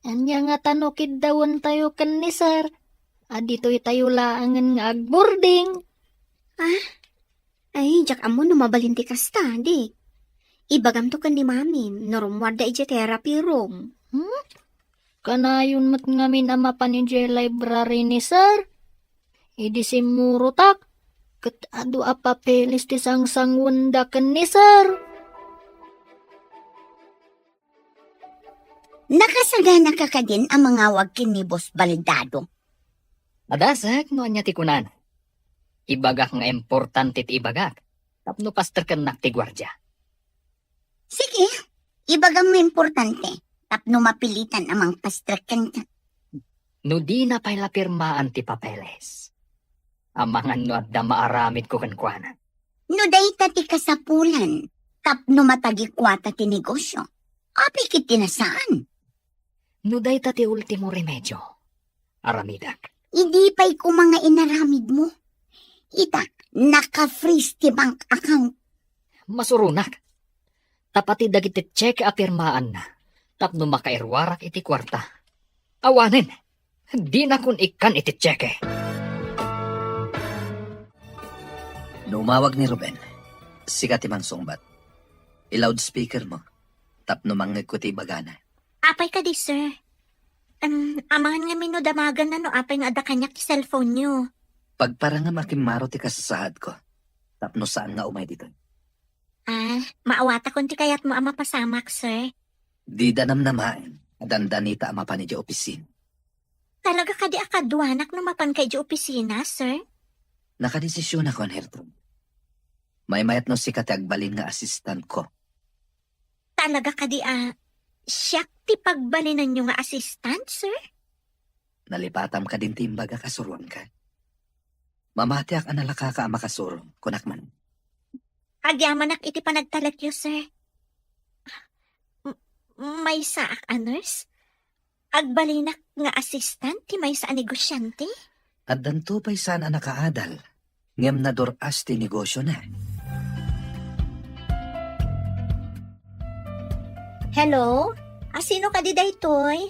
Ania ngata no kiddawentayo ken ni sir? A ditoytayo laengen nga agboarding. Ah? Ay, diak ammo no mabalin ti kasta, di. Ibagamto ken ni Mami, no rummuarda idiay therapy room. Hmm? Kanayon met ngamin a mapan idiay library ni sir. Idi simmurotak, ket adu a papeles ti sangsanguenda ken ni sir. Nakasaganaka kadin a mangawag ken ni Boss Baldado? Adasek no ania ti kunana. Ibagak nga importante ti ibagak tapno pastrekennak ti guardia. Sige, ibagam nga importante tapno mapilitan a mangpastrek kenka. No dina pay la pirmaan ti papeles, amangan no adda maaramidko kenkuana. No dayta ti kasapulan tapno matagikuata ti negosio, apay ket ti nasaan? No dayta ti ultimo remedio, aramidek. Idi pay koma nga inaramidmo. Ita, naka-freeze ti bank account. Masuronak. Ta pati dagiti cheque a pirmaanna tapno makairuarak iti kuarta. Awanen, dinakon ikkan iti cheque. No umawag ni Ruben, sika ti mangsungbat. I-loudspeaker mo tapno mangngegko ti ibagana. Apay kadi, sir? Em, amangan ngamin no damagenna no apay nga adda kaniak ti cellphone-yo. Pagparangem a kimmaro ti kasasaadko tapno saan nga umay ditoy. Ah, maawatakon ti kayatmo a mapasamak, sir. Dida namnamaen a dandanita a mapan idiay opisina. Talaga kadi a kaduanak no mapanka idiay opisina, sir? Nakadesisionakon, Gertrude. Maymayat no sika ti agbalin nga assistantko. Talaga kadi a siak ti pagbalinenyo nga assistant, sir? Nalipatam kadin ti imbagak a suroanka? Mamatiak a nalakaka a makasuro, kunak man. Agyamanak iti panagtalekyo, sir. M-, maysaak a nurse? Agbalinak nga assistant ti maysa a negosiante? Addanto pay saan a nakaadal, ngem nadur-as ti negosiona. Hello? A, sino kadi daytoy?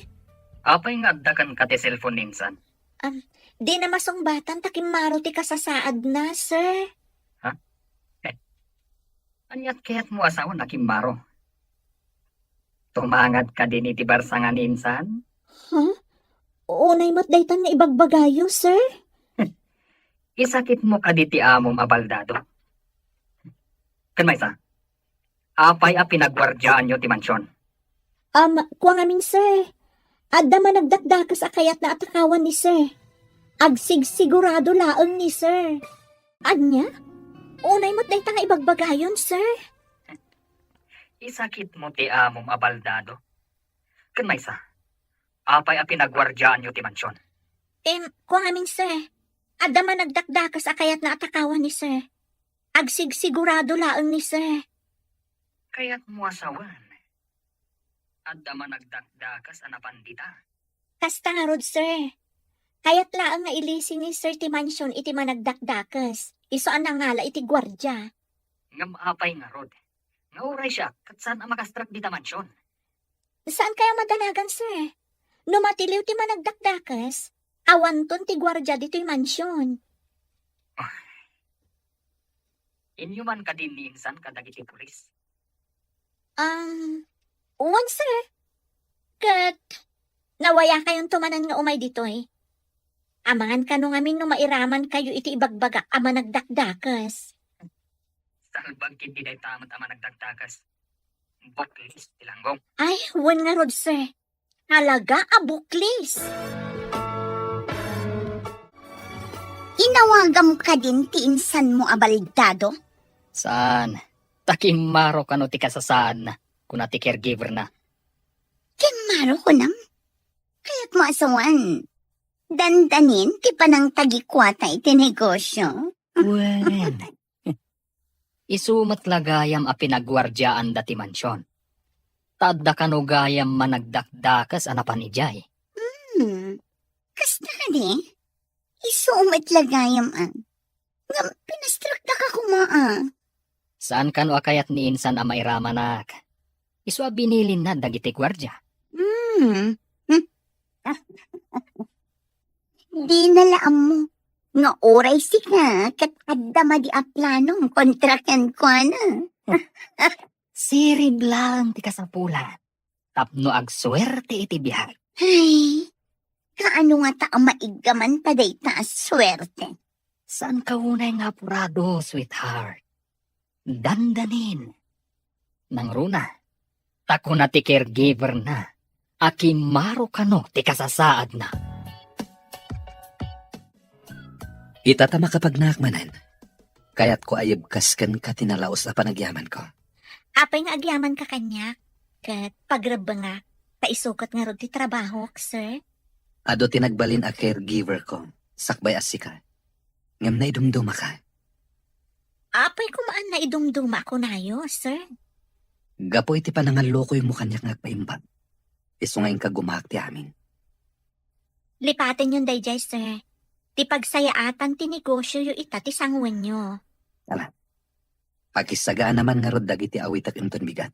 Apay nga adda kenka ti cellphone ni insan? Am, dina masungbatan ta kimmaro ti kasasaadna, sir. Ha? Eh, aniat kayatmo a sawen a kimmaro? Tumangad kadin iti barsangan ni insan? Ha? Unay met daytan nga ibagbagayo, sir. Isakitmo kadi ti amom a baldado? Ken maysa, apay a pinagguardiaanyo ti mansion? Am, kua ngamin, sir. Adda managdakdakes a kayatna a takawan ni sir. Agsigsigurado laeng ni sir. Ania? Unay met dayta nga ibagbagayon, sir. Isakitmo ti amom a baldado. Ken maysa, apay a pinagguardiaanyo ti mansion? Em, kua ngamin, sir. Adda managdakdakes a kayatna a takawan ni sir. Agsigsigurado laeng ni sir. Kayatmo a sawen, adda managdakdakes a napan dita? Kasta ngarud, sir. Kayat laeng nga ilisi ni sir ti mansion iti managdakdakes. Isu a nangala iti guardia. Ngem apay ngarud nga uray siak ket saan a makastrek dita mansion? Saan kayo madanagan, sir? No matiliw ti managdakdakes, awanton ti guardia ditoy mansion. Ay. Inyo man kadi ni insan kadagiti pulis? Um, wen, sir. Ket, nawayakayonto manen nga umay ditoy. Amangan kano ngamin no mairaman kayo iti ibagbagak a managdakdakes. Salbag ketdi dayta met a managdakdakes. Buklis ti langgong. Ay, wen ngarud, sir. Talaga a buklis. Inawagam kadin ti insanmo a baldado? Saan? Ta kimmaro kano ti kasasaadna, kuna ti caregiver-na. Kimmaro kunam? Kayatmo a sawen, dandanin ti panangtagikuata iti negosio? Wen. Isu met la gayam a pinagguardiaanda ti mansion. Ta adda kano gayam managdakdakes a napan idiay. Hmm. Kasta kadi? Isu met la gayam a. Ngem pinastrekdaka koma a. Saan kano a kayat ni insan a mairamanak? Isu a binilinna dagiti guardia. Hmm. Hmm. Dina la ammo nga uray sika ket adda madi a planom kontra kenkuana. Sirib laeng ti kasapulan tapno agsuerte iti biag. Ay, kaano ngata a maiggaman ta dayta a suerte? Saanka unay nga apurado, sweetheart. Dandanin. Nangruna, ta kuna ti caregiver-na a kimmaro kano ti kasasaadna. Ita ta makapagnaak manen, kayatko a yebkas kenka ti nalaus a panagyamanko. Apay nga agyamanka kaniak, ket pagrebbengak, ta isu ket ngarud ti trabahok, sir? Adu ti nagbalin a caregiver ko, sakbay a sika. Ngem naidumdumaka. Apay koma a naidumduma a kunayo, sir? Gapu iti panangallukoymo kaniak nga agpaimbag, isu nga inka gumaak ti amin. Lipatenyon daydiay, sir. Ti pagsayaatan ti negosioyo ita ti sanguenyo. Ala. Pakisagaana man ngarud dagiti awitek inton bigat.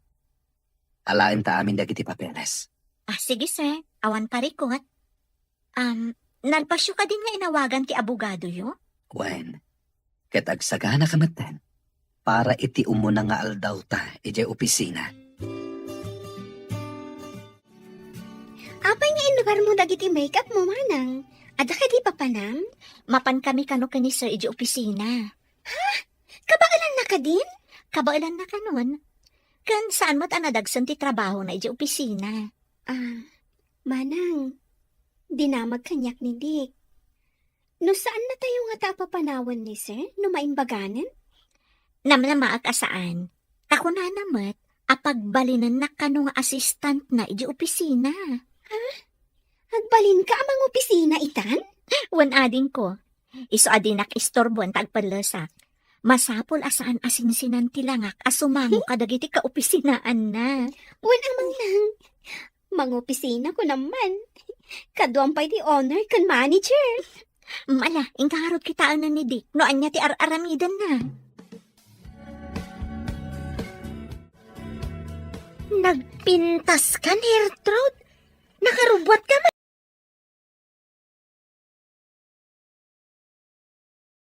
Alaenta amin dagiti papeles. Ah, sige, sir. Awan parikot. Um, nalpasyo kadin nga inawagan ti abogadoyo? Wen, ket agsaganaka metten para iti umuna nga aldawta idiay opisina. Apay nga inlugarmo dagiti make-up mo, manang? Adda kadi papanam? Mapankami kano ken ni sir idiay opisina. Ha? Kabaelanna kadin? Kabaelanna kanon. Ken saan met a nadagsen ti trabahona idiay opisina. Ah, manang, dinamag kaniak ni Dick. No saannatayo ngata a papanawan ni sir, no maimbaganen? Namnamaak a saan. Ta kunana met a pagbalinennak kano nga assistantna idiay opisina. Ha? Agbalinka a mangopisina itan? Wen adingko. Isu a dinak istorboan ta agpellesak. Masapul a saan a sinsinan ti langak a sumango kadagiti kaopisinaanna. Wen a, manang, mangopisina ko naman. Kaduam pay ti owner ken manager. Mm, ala, inka ngarud kitaen ni Dick no ania ti ar-aramidenna. Nagpintas ka, Gertrude? Nakarubbuat ka